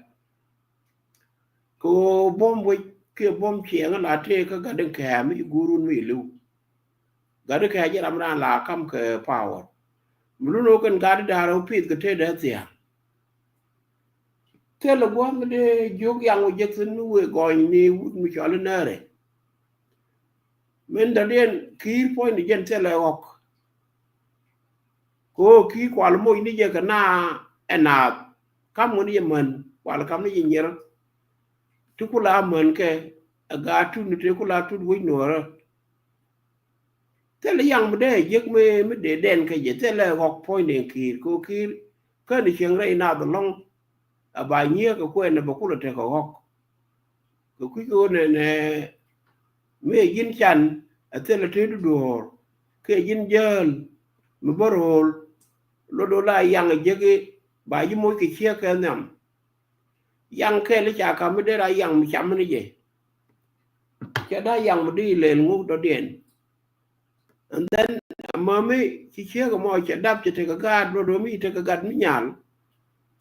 Kɛ ɣöö buɔ̱m wec kiɛ buɔ̱m ciɛŋä la tëë kä gat in kɛ̈ɛ̈ mi ci guurun mi ci li̱w. Gat in kɛ̈ɛ̈ jɛ ram raan la kam kɛ power. Mi lun ɣöö kɛn gat in da̱a̱r ɣöö pith kɛ tëë dee thia̱a̱ŋ. Thilɛ gua̱a̱th mi dee jiök yaŋ wä jek thi̱n mi wëë gɔny ni wut mi cɔl i̱ nɛɛrɛ. Min dɔ̱diɛn ki̱i̱r puɔ̱ny ni jɛn thilɛ ɣɔk. Kɛ ɣöö ki̱i̱r kual moc ni jɛ kɛ na ɛ naath. Kam ŋun ni jɛ män kual kam ni jɛ nyier. Ti kula män kɛ ɛ gaat tut ni te kula tut wec nuɔ̱ɔ̱rä. Thilɛ yaŋ mi dee jiäk mi, mi dee dɛn kä jɛ, thilɛ ɣɔk puɔ̱ny ni ki̱i̱r, kɛ ɣöö ki̱i̱r kä ni cieŋ rɛy naath ɛlɔ̱ŋ. A ba nyiee kɛ kuɛn ɛ bɛ kulɛ tekɛ ɣɔk. Kɛ kui̱ kɛ ɣöö nɛnɛ mi ɛ ji̱n can Ɛ thilɛ tëë duɔ̱ɔ̱r kɛ ji̱n jäl mi bä ro̱o̱l. Lot do̱ la yaŋ jek i̱ ba ji̱ moc kɛ ciek kɛ nhiam. Yaŋ kɛɛl i̱ ca ka̱m mi dee ra yaŋ mi cam mi ni jɛ. Cɛ da̱ yaŋ mi di ilɛl ŋuk dɔ̱diɛn. And then amämi ci ciek ɛmɔ cɛ dap cɛ tekɛ gaat lot do̱ mi tekɛ gat mi nyal.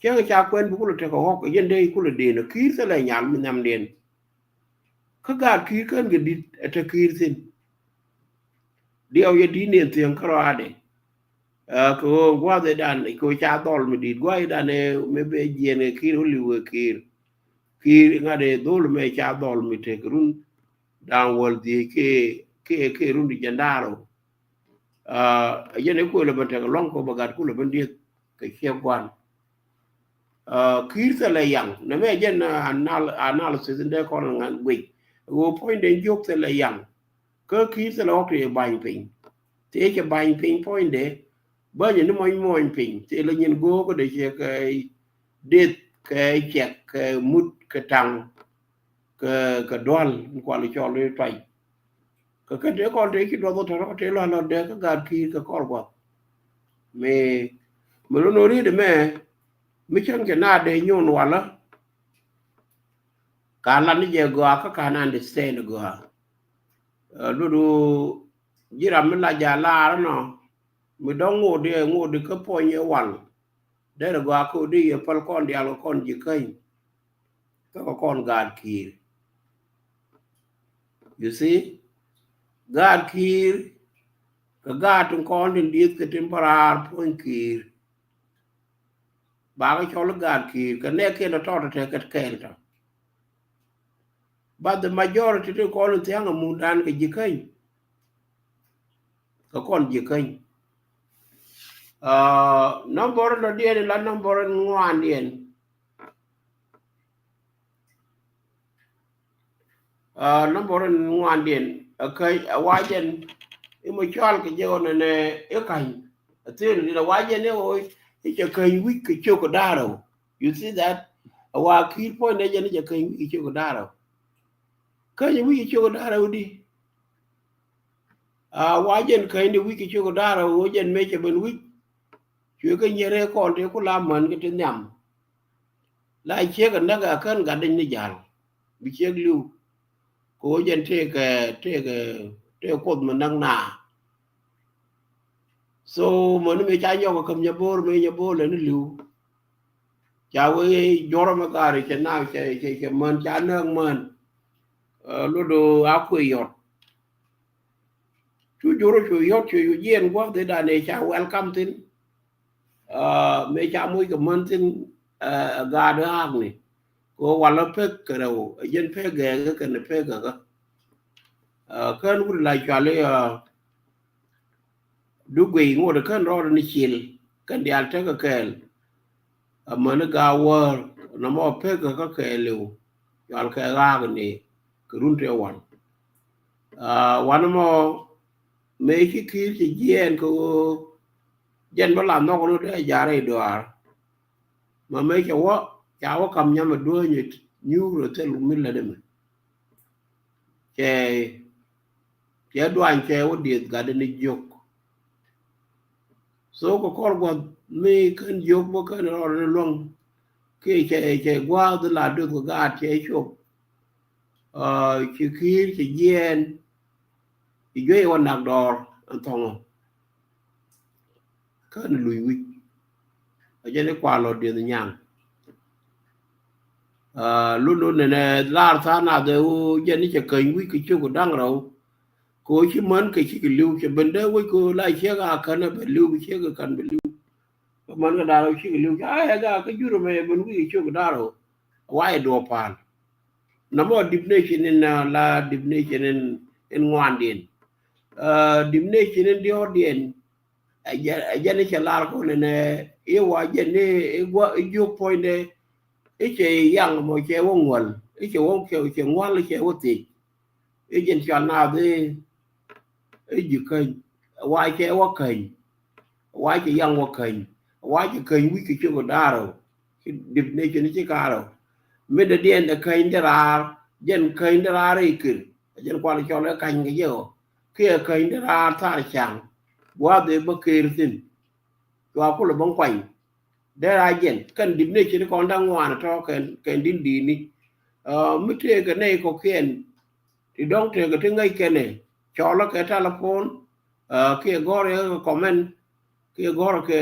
Ciek ca kuɛn bi kulɛ tekɛ ɣɔk ɛ jɛn dee kulɛ den ɛ ki̱i̱r thilɛ nyal mi nhiamdiɛn. Kä gaat ki̱i̱r kän kɛ di̱t ɛ te ki̱i̱r thi̱n. Diɛw yɛ di̱t ni thi̱eŋ kä rɔaadɛ. Kɛ ɣöö gua̱a̱th ëëdan kɛ ɣöö ca dhɔl mi di̱t gua̱a̱th ëëdan ëë mi bɛ jiɛn kɛ ki̱i̱r ɣöö li̱w kɛ ki̱i̱r. Ki̱i̱r ŋa̱t ëë dhol mɛ ca dhɔl mi tek run da̱ŋ wäl dhiec kɛ kɛ kɛ run di jɛn da̱ŋ rɛw. Ɛ jɛn ëë kuël ɛ ben tek lua̱ŋ kɛ ɣöö bɛ gat kulɛ ben dieth kɛ ciek gua̱n. Ki̱i̱r thilɛ yaŋ nɛmɛ jɛn anal-, analysis in dee kɔn ŋa̱n guic. Ɣöö puɔ̱nydɛ jiök thilɛ yaŋ. Kä ki̱i̱r thilɛ ɣɔk tëë ba̱ny piny. Tëë cɛ ba̱ny piny puɔ̱nydɛ bänyɛ ni mɔny muɔny piny tëë lɛ nyin go̱o̱k kä dee cɛ kɛ deth kɛ cɛk kɛ mut kɛ taŋ kɛ kɛ dual in kual cɔl i̱ tuac. Kɛ kɛ tëë kɔn tëë ci duɔth ɔ tɔ̱rɔ̱ tëë lua̱l lɔt dee kä gaat ki̱i̱r kɛ kɔr gua̱th. Mi mi lon ɔ riet ɛmɛ mi cäŋ cɛ na dee nyuun walä. Ka lat ni jɛ gɔaa kä ka na understand gɔaa. Ludu ji̱ ram mi la ja lar nɔ mi dɔ̱ŋ ŋot di ŋot di kä puɔ̱ny ɛ wal. Derɛ gɔaa kä di yɛ päl kɔn diaal kɛ kɔn ji̱ käny. Kä kɛ kɔn gaat ki̱i̱r. You see? Gaat ki̱i̱r kɛ gaat tin kɔn tin dieth kɛ tin bä raar puɔ̱ny ki̱i̱r. Bakɛ cɔl i̱ gaat ki̱i̱r kɛ nɛɛkiɛn tɔ̱ tɔ̱ tɛ kɛt kɛɛl tɔ̱. But the majority ti kɔn in thia̱ŋ amundan kɛ ji̱ käny. Kɛ kɔn ji̱ käny. Nambor in dɔ̱diɛn in la nambor in ŋuandiɛn. Nambor in ŋuandiɛn ɛ käny ɛ wacɛn. Imɛ cɔal kɛ jɛ ɣɔn ɛnɛ i̱ käny. Ɛ thil in ɛ wacɛn i̱ ɣöö i̱ cɛ käny wi̱c kɛ ciök kɛ da̱rɛw. You see that? A wa ki̱i̱r puɔ̱nydɛ jɛn i̱ cɛ käny wi̱c kɛ ciök kɛ da̱rɛw. Käny wi̱c kɛ ciök kɛ da̱rɛw di. A wa jɛn käny di wi̱c kɛ ciök kɛ da̱rɛw ɣöö jɛn mëë cɛ ben wi̱c. Cuɛ kɛ nyier ëë kɔn tëë ku la män kɛ ti nhiam. La ciek ɛ näk ɛ kän gat deny ni jal. Bi ciek li̱w. Kɛ ɣöö jɛn tëëkɛ tëëkɛ tëëkɛ kuoth mi näk na. So mäni mëë ca nyɔk ɛ käm nyɛ bo̱o̱r mëë nyɛ bo̱o̱r lɛ ni li̱w. Ca wee juɔrä mɛ gaari cɛ nak cɛ cɛ cɛ män ca näk män. Luɔt do̱ a kuëë yɔt. Cu jur cu yɔt cu cu jiɛn gua̱th i̱ danɛ ca welcome thi̱n. Mëë ca moc kɛ män thi̱n ɛ gaat ɣaakni. Kɛ walä pek kɛ rɛw ɛ jɛn pek gɛɛkä kɛn pek gɛkä. Kän wut la cuali du guiy ŋot kän rɔɔd ni cil kän diaal tekɛ kɛɛl. Amäni gaa wäär nɔmɔ pek kä kɛɛliw cual kɛ ɣaak ni kɛ run tëë wan. Wan mɔ mëë ci ki̱i̱r ci jiɛɛn kɛ ɣöö jɛn bä la nhɔk ni dee jarɛ i̱ duaar. Ma mëë cɛ wä ca wä kam nyam ɛ duäny it nyuur ɛ thil mi lät ɛmɛ. Cɛ cɛ duany cɛ wä dieth gat ni jiök. So kɛ kɔr gua̱th mi kän jiök bä kän rɔɔd ni luäŋ. Kiɛ cɛ cɛ gua̱a̱th la duth kɛ gaat cɛ cop. Ci ki̱i̱r ci jiɛɛn. Ci juey wä nak dɔɔr ɛn thɔŋɔ. Kän luc wi̱c a jɛn i̱ kua lɔ dieth nyaŋ. Lun lun nɛnɛ lar tha̱a̱ŋ nath ɛ ɣöö jɛn i̱ cɛ käny wi̱c kɛ ciök da̱ŋ rɛw. Kɛ ɣöö ci män kɛ cikɛ li̱w cɛ ben dee wec kɛ ɣöö la ciek a kän ɛ bɛ li̱w bi ciek kɛ kän bɛ li̱w. Bɛ män kɛ da̱ŋ rɛw cikɛ li̱w ca ɛ gaa kä jur ɛmɛ ɛ ben wi̱c kɛ ciök da̱ŋ rɛw. Wa ɛ duɔ̱ɔ̱p pa̱a̱l. Namɔ definition in la definition in ŋuandiɛn. Definition in diɔ̱ɔ̱kdiɛn. Ɛ jɛn i̱ cɛ lar kɔn ɛnɛ i̱ wa jɛn i̱ gua̱ i̱ jiök puɔ̱nydɛ. I̱ cɛ yaŋ mɔ cɛ wä ŋuäl i̱ cɛ wä cɛ ŋuäl i̱ cɛ wä thiec. I̱ jɛn cɔal naath i̱ ji̱ käny wa cɛ wä käny. Wa cɛ yaŋ wä käny. Wa cɛ käny wi̱c kɛ ciök da̱rä. Definition ci ka̱rä. Mi dee diɛn dee käny dee raar jɛn käny dee raar i̱ kir. Jɛn kual cɔl i̱ käny kɛ jɛ ɔ. kiɛ käny dee raar thar ca̱ŋ. Gua̱a̱th ëë bä ker thi̱n. Cua kulɛ bä kuany. Dee raar jɛn kɛn di̱t ni ci ti kɔn da̱ŋ ŋuan tɔ̱ kɛn, kɛn di̱n di̱t ni. Mi tëëkɛ nɛy kɔ̱kiɛn ti dɔ̱ŋ tëëkɛ ti ŋäc kɛnɛ, cɔlä kɛ telephone, kiɛ gɔ̱r kɛ comment, kiɛ gɔ̱r kɛ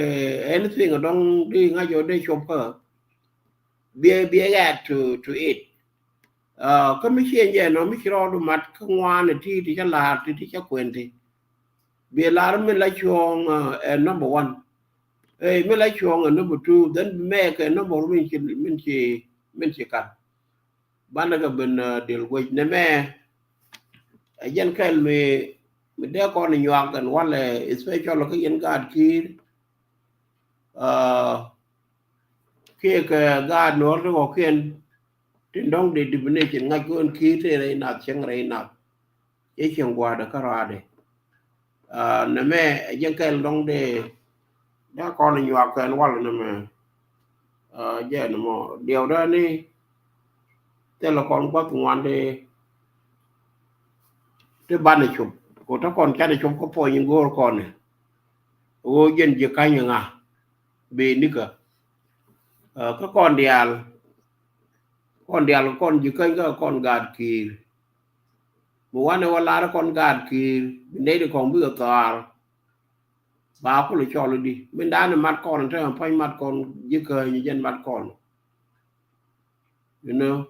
anything dɔ̱ŋ di ŋa̱c ɔ dee cop kä. Biɛ, biɛ add to, to it. Kä mi ciɛ jɛ nɔ mi ci rɔɔdu mat kä ŋuan ti, ti ca la̱r ti, ti ca kuɛn ti. Biɛ la̱r min la cuɔ̱ɔ̱ŋ ɛ number one. Ɛ min la cuɔ̱ɔ̱ŋ ɛ number two, then bi mɛɛk ɛ number min ci, min ci, min ci kat. Banɛ kɛ ben dil guec nɛ mɛ. Ɛ jɛn kɛl mi, mi dee kɔn nyuak ɛn walɛ, especially kä yɛn gaat ki̱i̱r. Kiɛ kɛ gaat nuɔ̱ɔ̱r ti kɔ̱kiɛn tin dɔ̱ŋ dee definition ŋa̱c kɔn ki̱i̱r ti rɛy nath cieŋ rɛy nath. Cɛ cieŋ gua̱a̱dɛ kä raadɛ. Nɛ mɛ ɛ jɛn kɛl dɔ̱ŋ dee, dee kɔn nyuak kɛn wal nɛ mɛ. Jɛ nɛ mɔ diɛw dee ni thilɛ kɔn gua̱th ŋuan dee ti banɛ cop. Ko te kɔn canɛ cop kä puɔ̱ny in go̱o̱r kɔn ni. Ɣöö jɛn ji̱ ka̱ny ŋa bee nikä. Kä kɔn diaal, kɔn diaal kɔn ji̱ käny kä kɔn gaat ki̱i̱r. Mi wanɛ wä lar kɔn gaat ki̱i̱r bi nɛy di kɔn bikɛ thɔaar. Ba kulɛ cɔl di min da̱a̱n mat kɔn te pua̱ny mat kɔn ji̱ käny jɛn mat kɔn. You know,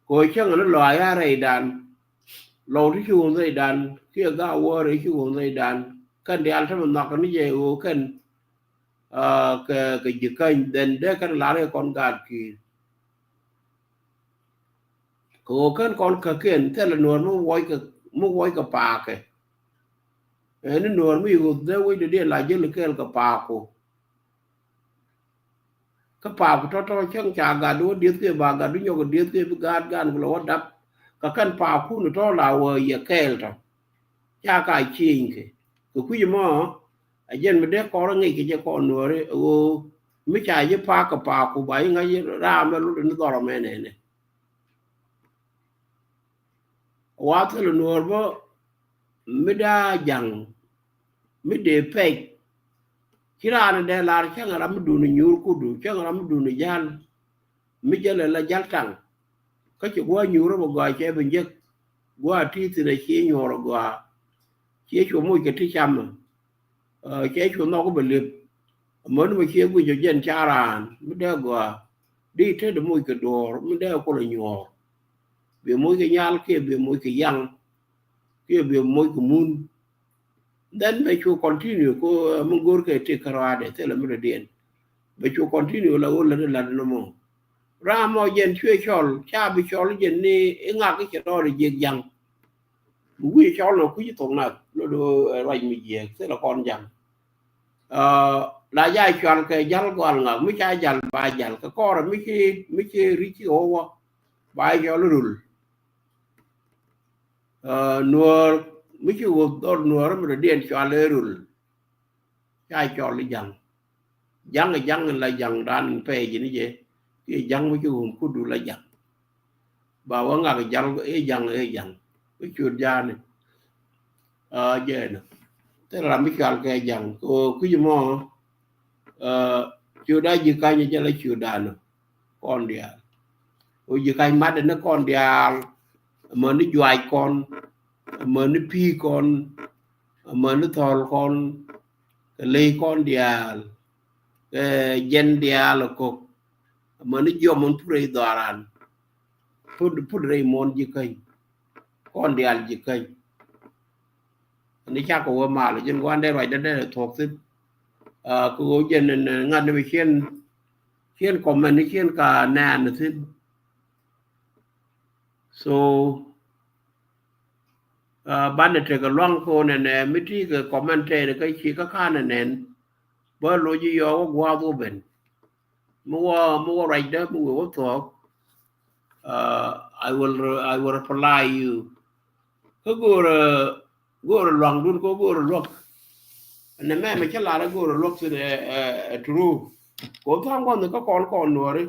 ko cäŋ ni lɔ a ya rɛydan. Lɔw ti ci wun rɛydan kiɛ ga wä rɛy ci wun rɛydan. Kɛn diaal te mi nhɔk ni jɛ ɣöö kɛn kɛ, kɛ ji̱ käny then dee kɛn lar kɛ kɔn gaat ki̱i̱r. Kɛ ɣöö kɛn kɔn käkiɛn thilɛ nuɔ̱ɔ̱r mi wuɔckɛ, mi wuɔckɛ paakɛ. Ɛn ni nuɔ̱ɔ̱r mi ɣöth dee wecdɛ diɛ la jäl kɛɛl kɛ paakku. Kä paakku tɔ̱tɔ̱ cäŋ ca gatdu wä dieth kiɛ ba gatdu nyɔk dieth kiɛ bi gaat gan kulɛ wä dap. Kɛ kɛn paakku ni tɔ̱ la wä yɛ kɛɛl tɔ̱. Ca ka cieeny kɛ kɛ kui̱c mɔ. A jɛn mi dee kɔr ŋic kɛ jɛ kɔn nuɔ̱ɔ̱ri ɣöö mi ca ji̱ paak kɛ paakku ba ji̱ ŋa̱c raam mɛ lot ni dhɔr mɛ nɛnɛ. Wa thil nuɔ̱ɔ̱r bä mi daa ja̱ŋ mi dee pɛc. Ci raan dee lar cäŋ ram mi duni nyuur kudu cäŋ ram mi duni jal. Mi jälɛ la jal taŋ kä ci gua̱a̱ nyuur bä gɔaa cɛ bi jek. Gua̱a̱ ti thin a ci nyuɔr gɔaa. Ci cu muc kɛ ti camä. Cɛ cu nhɔk bɛ lep. Amäni mɛ ciɛ guic ɔ jɛn ca raan mi dee gɔaa. Di te di moc kɛ duɔɔr mi dee kulɛ nyuɔɔr. Bi moc kɛ nyal kiɛ bi moc kɛ yaŋ kiɛ bi moc kɛ mun. Then bɛ cu continue ko mi go̱r kɛ ti kärɔaadɛ thilɛ mi dɔ̱diɛn. Bɛ cu continue la wä lät lat ni mɔ. Ram mɔ jɛn cuɛ cɔl ca bi cɔl jɛn ni iŋak i̱ cɛ dɔɔr ijiɛk jaŋ. Mi wi̱i̱ cɔl nɔ kui̱ci thok nath lot ɣöö ɛ ruac mi jiɛɛk thilɛ kɔn ja̱ŋ. La jaa cual kɛ jal gual ŋak mi ca jal ba jal kɛ kɔrɛ mi ci, mi ci ri̱c ci ɣɔw wä ba cɔl rul. Nuɔɔr mi ci ɣöth dhɔr nuɔɔr mi dɔ̱diɛn cual ëë rul. Ca cɔl i̱ ja̱ŋ. Ja̱ŋ i̱ ja̱ŋ in la ja̱ŋ dan in pɛy ji̱n i̱ jɛ kiɛ ja̱ŋ mi ci ɣöm kudu la ja̱ŋ. Ba wä ŋak i̱ ja̱ŋ i̱ ja̱ŋ i̱ ja̱ŋ i̱ ciöt ja̱a̱ni. Jɛɛnä thil ram mi cual kɛ ja̱ŋ ko kui̱c mɔ. Ciöt a ji̱ kany jɛ la ciöt danɔ. Kɔn diaal ɣöö ji̱ ka̱c matdɛ ni kɔn diaal. Amäni juac kɔn, amäni pi̱i̱ kɔn, amäni thɔl kɔn, kɛ ley kɔn diaal, kɛ jɛn diaal ɛ kok. Amäni jiɔm in put rɛy dhɔaran put, put rɛy muɔ̱n ji̱ käny. Kɔn diaal ji̱ käny. Ni cakɔ wä mal jin guan dee ruacdä dee thuɔk thin. Kɛ ɣöö jɛn ŋa̱t ni mi cien, cien comment ni cien ka nɛɛn thin. So banɛ tekɛ luaŋ ko nɛnɛ mi ti kɛ comment tɛɛri kä ci kä kanɛ nɛn. Bä lo̱c i̱ yɔɔk wä gua̱a̱th wä ben. Mi wä, mi wä ruacdä mi wee wä thuɔ̱k. I will, I will reply you. Kä go̱o̱rä, go̱o̱rä luaŋdun ko go̱o̱rä luäk. Nɛ mɛ mɛ cä lar go̱o̱rä luäk thin ɛ, ɛ, ɛ true. Ko tha̱a̱ŋ gua̱n kä kɔn kɔn nuɔri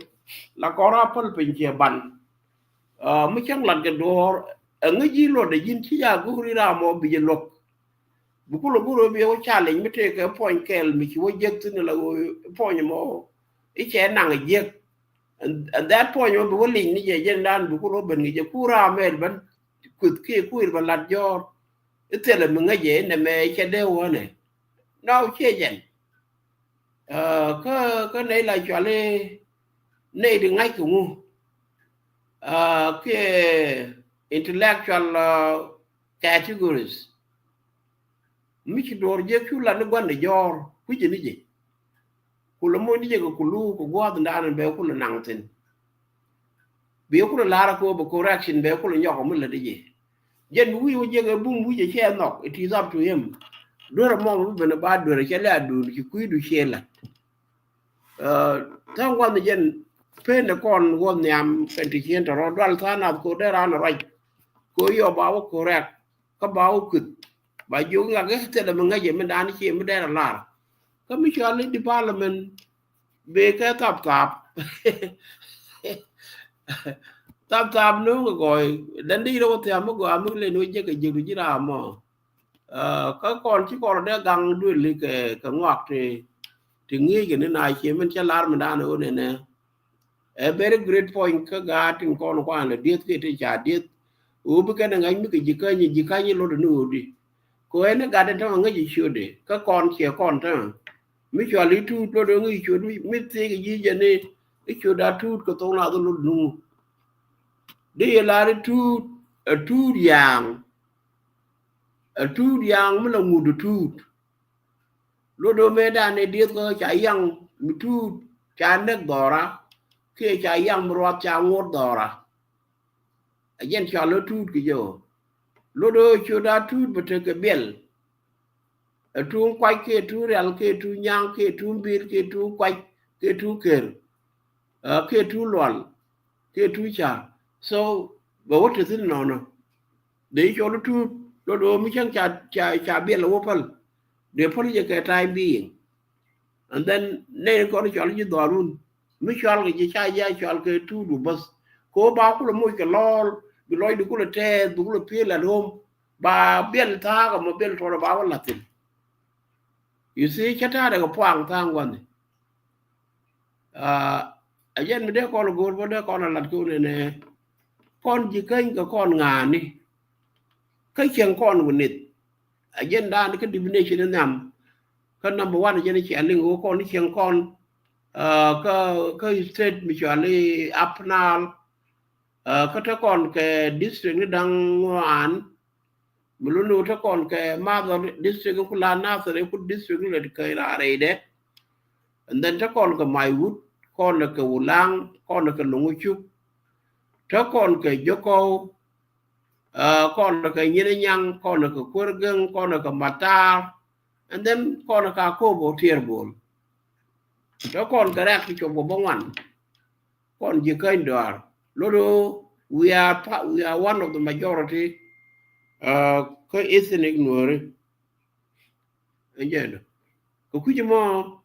la kɔn ra päl piny ciɛ ban. Mi cäŋ lat kɛ duɔ̱ɔ̱r ɛ ŋäc ji̱ luɔt ɛ ji̱n ci ja go̱o̱ri ram ɔ bi jɛ luäk. Bi kulɛ go̱r ɣöö bi wä challenge mi tëëkɛ puɔ̱ny kɛl mi ci wä jiäk thi̱n ala ɣöö puɔ̱ny mɔ i̱ cɛ naŋ jiäk. And, and that puɔ̱ny mɔ bi wä liŋ ni jɛ jɛn dan bi kulɛ wä ben kɛ jɛ ku ram mɛl ben kueth kiɛ kui̱r ben lat jɔ̱ɔ̱r. I̱ thilɛ mi ŋäcɛ inɛ mɛ cɛ dee wänɛ. Nɔ ciɛ jɛn. Kä, kä nɛy la cuali nɛy di ŋa̱c kɛ ŋu. Kiɛ intellectual categories. Mi ci duɔr jek cu la ni gua̱n ni jɔɔr kui̱cɛ ni jɛ. Kulɛ moc ni jɛ kɛ kulu kɛ gua̱a̱th ni da̱a̱n bɛ kulɛ naŋ thi̱n. Bi kulɛ lar kɛ bɛ correction bɛ kulɛ nyɔk mi lät i̱ jɛ. Jɛn bi wi̱i̱ wä jek ɛ bum wi̱c ɛ cɛ nhɔk, it is up to him. Duer ɛmɔ mi ben ɛ ba duer ɛ cɛ lɛ a duun ci kui̱du ciɛ lät. Tha̱a̱ŋ gua̱n jɛn pen ɛ kɔn gua̱n nhiam kɛn ti cien tɔrɔ dual tha̱a̱ŋ nath ko dee ran ɛ ruac. Ko yɔ ba wä correct kä ba wä kueth. Ba jiök ŋak i̱ thilɛ mi ŋäcɛ mi dan cie mi dee rɛ lar. Kä mi cɔal i̱ development bee kɛ thap thap. Thap thap ni wä kɛ gɔɔy dan di rɛ wä thiam mi gɔaa mi len wä jek kɛ jiök di ji̱ ram mɔ. Kä kɔn ci kɔn dee gaŋ duëli kɛ, kɛ ŋɔak ti, ti ŋi̱i̱c kɛ ni na cie min cɛ lar mi dan wä nɛnɛ. A very great point kä gaat tin kɔn kuan lɛ dieth kiɛ tin ca dieth. Ɣöö bi kɛn ɛ ŋa̱c mi kɛ ji̱ käny, ji̱ käny lot ni ɣöö di. Kɛ ɣän ni gat in tämɛ ŋäc i̱ ciötdɛ kä kɔn ciɛ kɔn tämɛ. Mi cual i̱ tuut lot ɣöö ŋäc i̱ ciöt mi, mi thiek i̱ ji̱ jɛn i̱ ciöt a tuut kɛ thok nath lot ni ŋu. Di yɛ lar i̱ tuut, ɛ tuut ya̱a̱ŋ. Ɛ tuut ya̱a̱ŋ mi la ŋut ɛ tuut. Lot ɣöö mëë dan ɛ dieth kä ca yaŋ mi tuut ca näk dhɔra kiɛ ca yaŋ mi ruath ca ŋot dhɔra. Ɛ jɛn cɔal ɣöö tuut kɛ jɛ ɣöö lot ɣöö ciöt a tuut bɛ tekɛ biɛl. Ɛ tuut kuac kiɛ tuut rial kiɛ tuut nyaŋ kiɛ tuut bil kiɛ tuut kuac kiɛ tuut ker. Kiɛ tuut lual kiɛ tuut car. So bɛ wä te thi̱n nɔnɔ. Dee cɔl i̱ tuut lot ɣöö mi cäŋ ca, ca, ca biɛl ɛ wä päl. Dee päl jɛ kɛ time being. And then nɛy kɔn cɔal ji̱ dhɔalun mi cɔal kɛ ji̱ ca ji̱ a cɔal kɛ tuut wä bäth. Kɛ ɣöö ba kulɛ moc kɛ lɔɔl bi lɔcdi kulɛ tɛɛth bi kulɛ piël at home. Ba biɛl thaak ɛmɔ biɛl tuɔrɛ ba wä la̱th thi̱n. You see cä ta̱a̱dɛ kɛ puaŋ tha̱a̱ŋ gua̱ni. A jɛn mi dee kɔn go̱o̱r bä dee kɔn a lat kɛ wunɛ nɛ kɔn ji̱ käny kɛ kɔn ŋa̱a̱ni. Kä cieŋ kɔn wä nith. A jɛn da̱a̱n kä definition in nhiam. Kä number one a jɛn ciɛ liŋ wä kɔn ni cieŋ kɔn. Kä, kä state mi cuali Upper Nile. Kä te kɔn kɛ district ni da̱ŋ ŋuan. Mi luni wä te kɔn kɛ Mathɔr district ku la Nathir ku district ni lɛ ti käny raar rɛydɛ. And then te kɔn kɛ Maiwut, kɔn kɛ Wulaŋ, kɔn kɛ Loŋucuk. Te kɔn kɛ Jokɔw, kɔn kɛ Nyinanyaŋ, kɔn kɛ Kuergäŋ, kɔn kɛ Matar. And then kɔn kɛ Akobo Tier Bol. Te kɔn kɛ rɛk ti cop kɛ bä ŋuan. Kɔn ji̱ käny dɔaar lot ɣöö we are, we are one of the majority. Kä ethnic Nuääri. Ɛn jɛ dɔ kɛ kui̱c mɔ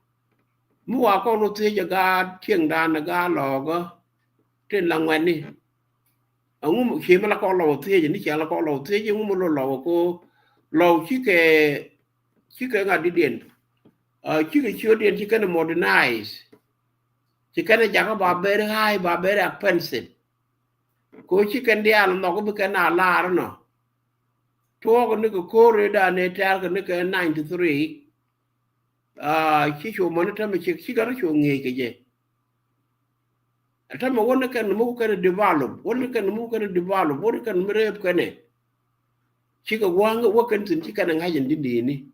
mi wa kɔn wä thiec ɛ gaat cieŋdan ɛ gaat lɔɔkä tin la ŋuɛ̈tni. Ɛŋu cie mi la kɔn lɔw thiec ni cia la kɔn lɔw thiec ɛŋu mi lo lɔw ko lɔw cikɛ, cikɛ ŋa̱t didiɛn. Cikɛ ciötdiɛn ci kɛn modernize. Ci kɛn jakä ba very high, ba very expensive. Ko ci kɛn diaal nhɔk bi kɛn a laar nɔ. Tuɔɔk ni kɛ ko̱r ëë dan ëë tɛ̈r kɛ ni kɛ ninety three. Ci cu mäni tämɛ cik ci kɛn cu ŋi̱eec kɛ jɛ. Tämɛ wäni kɛn muk kɛn develop, wäni kɛn muk kɛn develop, wäni kɛn mi reep kɛnɛ. Cikɛ gua̱a̱ŋ wä kɛn thi̱n ci kɛn ŋa̱c in di̱n di̱i̱ni.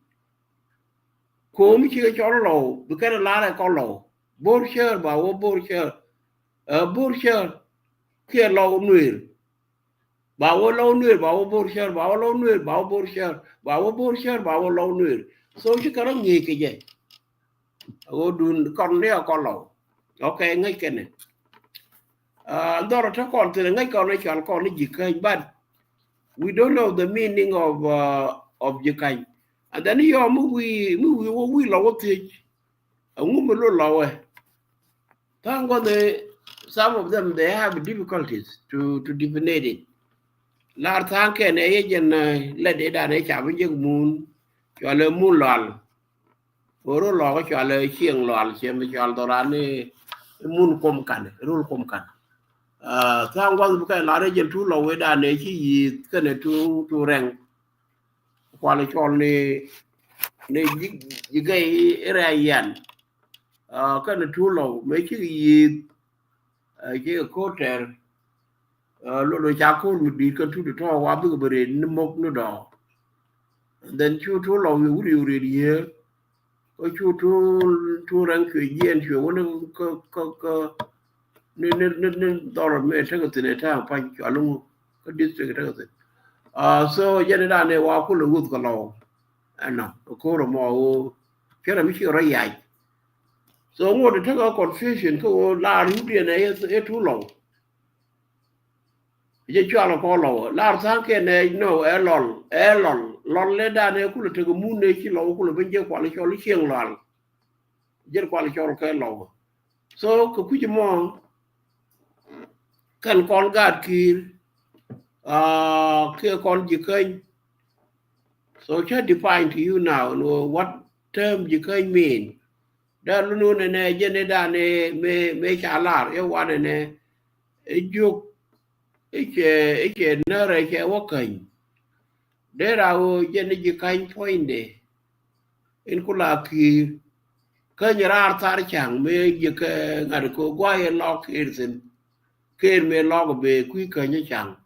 Ko̱o̱m cikɛ cɔl lɔw bi kɛn la̱rɛ kɔn lɔw. Bo̱r cäär ba wä bo̱r cäär. Bo̱r cäär kiɛ lɔw nuëër. Ba wä lɔw nuëër ba wä bo̱r cäär, ba wä lɔw nuëër ba wä bo̱r cäär, ba wä bo̱r cäär ba wä lɔw nuëër. So cikɛ rɔ ŋi̱i̱c kɛ jɛ. Ɣöö dun kɔn ni a kɔn lɔw. Okay, ŋäc kɛnɛ. Dhɔrɔ te kɔn thilɛ ŋäc kɔn ni cɔal kɔn ni ji̱ käny, but we don't know the meaning of, of ji̱ käny. And then yɔ mi wi̱i̱, mi wi̱i̱ wä wi̱i̱ lɔ wä thiec. Ɛŋu mi lo lɔ wɛ? Tha̱a̱ŋ guɔ̱n, some of them they have difficulties to, to define it. Lar tha̱a̱ŋ kɛn ɛ yɛ jɛn lɛ dee dan ɛ ca bi jek mun. Cualɛ mun lual. Ɣöö rol lɔɔkä cualɛ cieŋ lual, ciɛ mi cual dhɔran ni mun kuɔm kan, rol kuɔm kan. Tha̱a̱ŋ gua̱th bi kɛn lar rɛy jɛn Tuur Lɔw wecdan ëë ci yi̱th kɛnɛ Tuur, Tuur Rɛŋ. Kualɛ cɔl ni, ni Ji̱, Ji̱ Gɛy i̱ rɛy yɛn. Kɛnɛ Tuur Lɔw mëë cikɛ yi̱th, cikɛ ko̱r tɛr. Lolo ca ko̱r mi di̱i̱t kä Tuur tɔ̱ wa bikɛ bi rɛy ni mok ni dɔɔk. And then cu Tuur Lɔw wi̱i̱ wut i̱ rɛy yiëë. Kä cu Tuur, Tuur Rɛŋ cuɛ jiɛɛn cuɛ wä ni kä, kä, kä ni, ni, ni, ni dhɔr mëë tekɛ thi̱n ɛ ta̱a̱ŋ pa̱ny cua luŋ kä district tekɛ thi̱n. So jɛn i̱ dan ëë wa kulɛ wuth kɛ Lɔw. Ɛnɔ ko̱r ɛmɔ ɣöö cɛ rɛ mi ci rɔ yac. So ŋot i̱ tekɛ confusion kä ɣöö lar wut yɛn ɛ, ɛ Tuur Lɔw. Jɛ cual kɔ Lɔw lar tha̱a̱ŋ kɛ nɛ no ɛ Lɔl, ɛ Lɔl, Lɔl lɛ dan ɛ kulɛ tekɛ mun ëë ci Lɔw kulɛ ben jɛ kual cɔl cieŋ lual. Jɛ kual cɔl kɛ Lɔw. So kɛ kui̱c mɔ kɛn kɔn gaat Ki̱i̱r, kiɛ kɔn Ji̱ Käny. So cä define to you now, what term Ji̱ Käny mean. Dee lun wun ɛnɛ jɛn i̱ dan ëë mëë, mëë ca lar i̱ wan ɛnɛ i̱ jiök i̱ cɛ, i̱ cɛ närɛ cɛ wä käny. Dee ra ɣöö jɛn i̱ Ji̱ Käny puɔ̱nydɛ in ku la Ki̱i̱r. Käny raar thar ca̱ŋ mëë ji̱ kä ŋa̱t kɛ gua̱a̱c ɛ lɔk Ki̱i̱r thi̱n. Ki̱i̱r mëë lɔk bɛ kui̱ käny ɛ ca̱ŋ.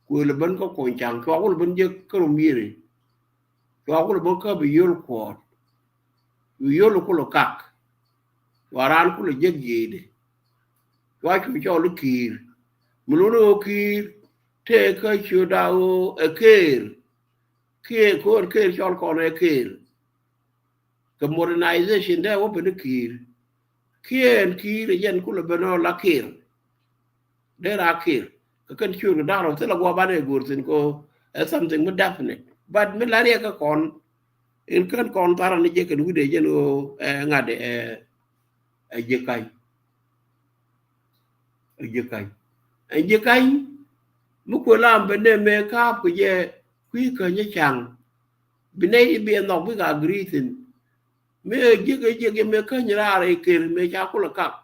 Kuël ben kä kuɔny ca̱ŋ cua wul ben jek kä rum yiri. Cua wul ben kä bi yol kuɔɔt. Bi yol kulɛ kak. Cua raan kulɛ jek yiëëdɛ. Cua cu cɔl i̱ Ki̱i̱r. Mi luni ɣöö Ki̱i̱r tëë kä ciötda ɣöö ɛ Këër. Kiɛ ko̱r Këër cɔl kɔn ɛ Këër. Kɛ modernization dee wä ben i̱ Ki̱i̱r. Kiɛ ɛn Ki̱i̱r ɛ jɛn kulɛ ben ɔ la Këër. Dee ra Këër. Kɛ kɛn ciöt kɛ da̱r ɔ thilɛ guɔ banɛ go̱o̱r thi̱n kɛ ɛ something mi definite. But mi la riɛk kä kɔn in kän kɔn tharan ni jɛ kɛn wi̱dɛ jɛn ɣöö ɛ ŋa̱t ɛ, ɛ Ji̱ Käny. Ɛ Ji̱ Käny. Ɛ Ji̱ Käny mi kuël am ben dee mëë ka̱a̱p kɛ jɛ kui̱ käny ɛ ca̱ŋ. Bi nɛy ti bi ɛ nhɔk bikɛ agree thi̱n. Mëë jiäk ɛ jiäk jɛ mëë käny raar ɛ Këër mëë ca kulɛ kak.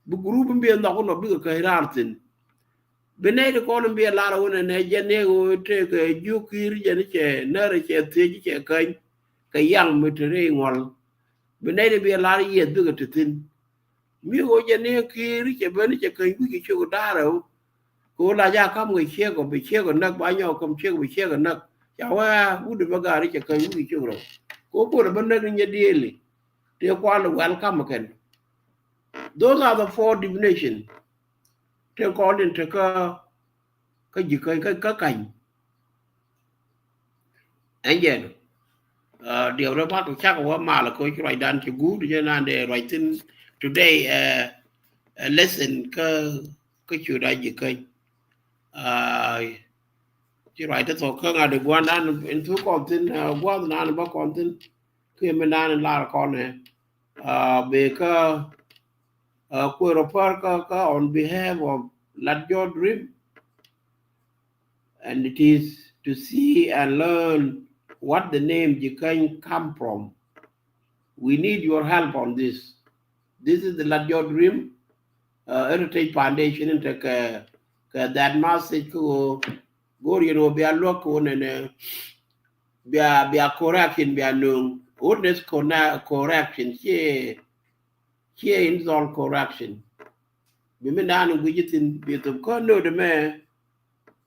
Bi group in bi ɛ nhɔk inɔ bikɛ käny raar thi̱n. Bi nɛy ti kɔn in bi ɛ lar ɛ wun ɛnɛ jɛn ni ɣöö tëëkɛ jiök Ki̱i̱r jɛn cɛ närɛ cɛ thiec cɛ käny. Kɛ yaŋ mi te rɛy ŋuɔl. Bi nɛy ti bi ɛ lar yieth bikɛ te thi̱n. Mi ɣöö jɛ ni Ki̱i̱r cɛ ben cɛ käny wi̱c cɛ ciök da̱rɛ ɣöö. Kɛ ɣöö la ja ka̱m kɛ ciek ɔ bi ciek ɔ näk ba nyɔk käm ciek bi ciek ɔ näk. Ca wee wut bi gaari cɛ käny wi̱c cɛ ciök rɛw. Kɛ ɣöö kuɔt ɛ bä näk ni nyɛ diëëli. Tëë kual ɛ welcome kɛn. Those are the four definition. Tëë kɔn in te kä, kä Ji̱ Käny kä, kä Käny. Ɛn jɛn. Diɛw rɛ mat kɛ cak wä mal kɛ ci ruacdan ci guut jɛ nan dee ruac thi̱n today, ɛ lesson kä, kä ciötda Ji̱ Käny. Ci ruac ti thok kä ŋa̱t di gua̱ndan in thuk kɔn thi̱n, gua̱thdan bä kɔn thi̱n. Kiɛ mi nan in lar kɔn ɛ. Bɛ kä kuɛ rɔ pär kä, kä on behalf of Lat Jɔt Rim. And it is to see and learn what the name Jikäny come from. We need your help on this. This is the Lat Jɔt Rim, uh, Heritage Foundation in tekɛ, kɛ that message kä ɣöö go̱o̱r yɛn ɣöö bia luäk kä ɣöö nɛnɛ bia, bia correction bia nööŋ. Witness correction ciɛ, ciɛ insult correction. Bi mi naan in guic ithin bi thop kä nöödɛ mɛ.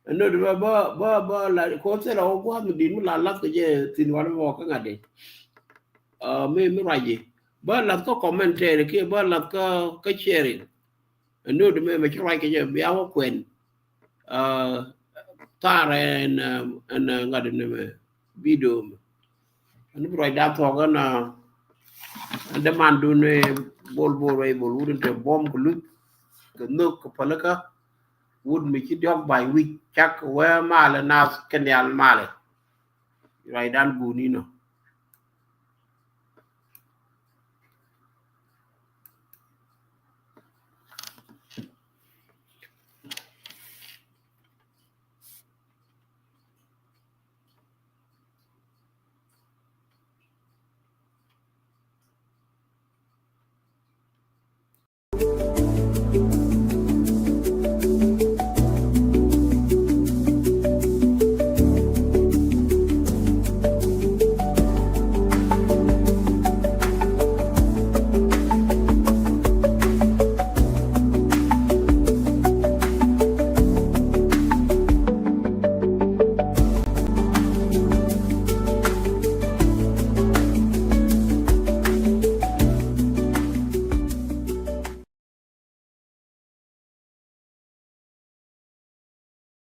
Nöödɛ mɛ bä, bä, bä la ko thilɛ wä gua̱a̱th mi di̱t mi la lath kɛ jɛ thin wanɛ mɔ kä ŋa̱t dee. Mi, mi ruac ji̱ bä lath kä commentary kiɛ bä lath kä, kä sharing. Nöödɛ mɛ mɛ ci ruac kɛ jɛ bia wä kuɛn. Thaar ɛn, ɛn ŋa̱t dee mɛ. Video mi ɛn bi ruacdan thuɔk ɛn, ɛn dämandun ni Bol Bol Rɛy Bol wut in te buɔ̱m kɛ luth kɛ nhök kɛ pälikä. Wut mi ci diɔ̱k ba̱ny wi̱c cak kɛ wee malɛ nath kɛ nhial malɛ. Ruacdan guuni nɔ.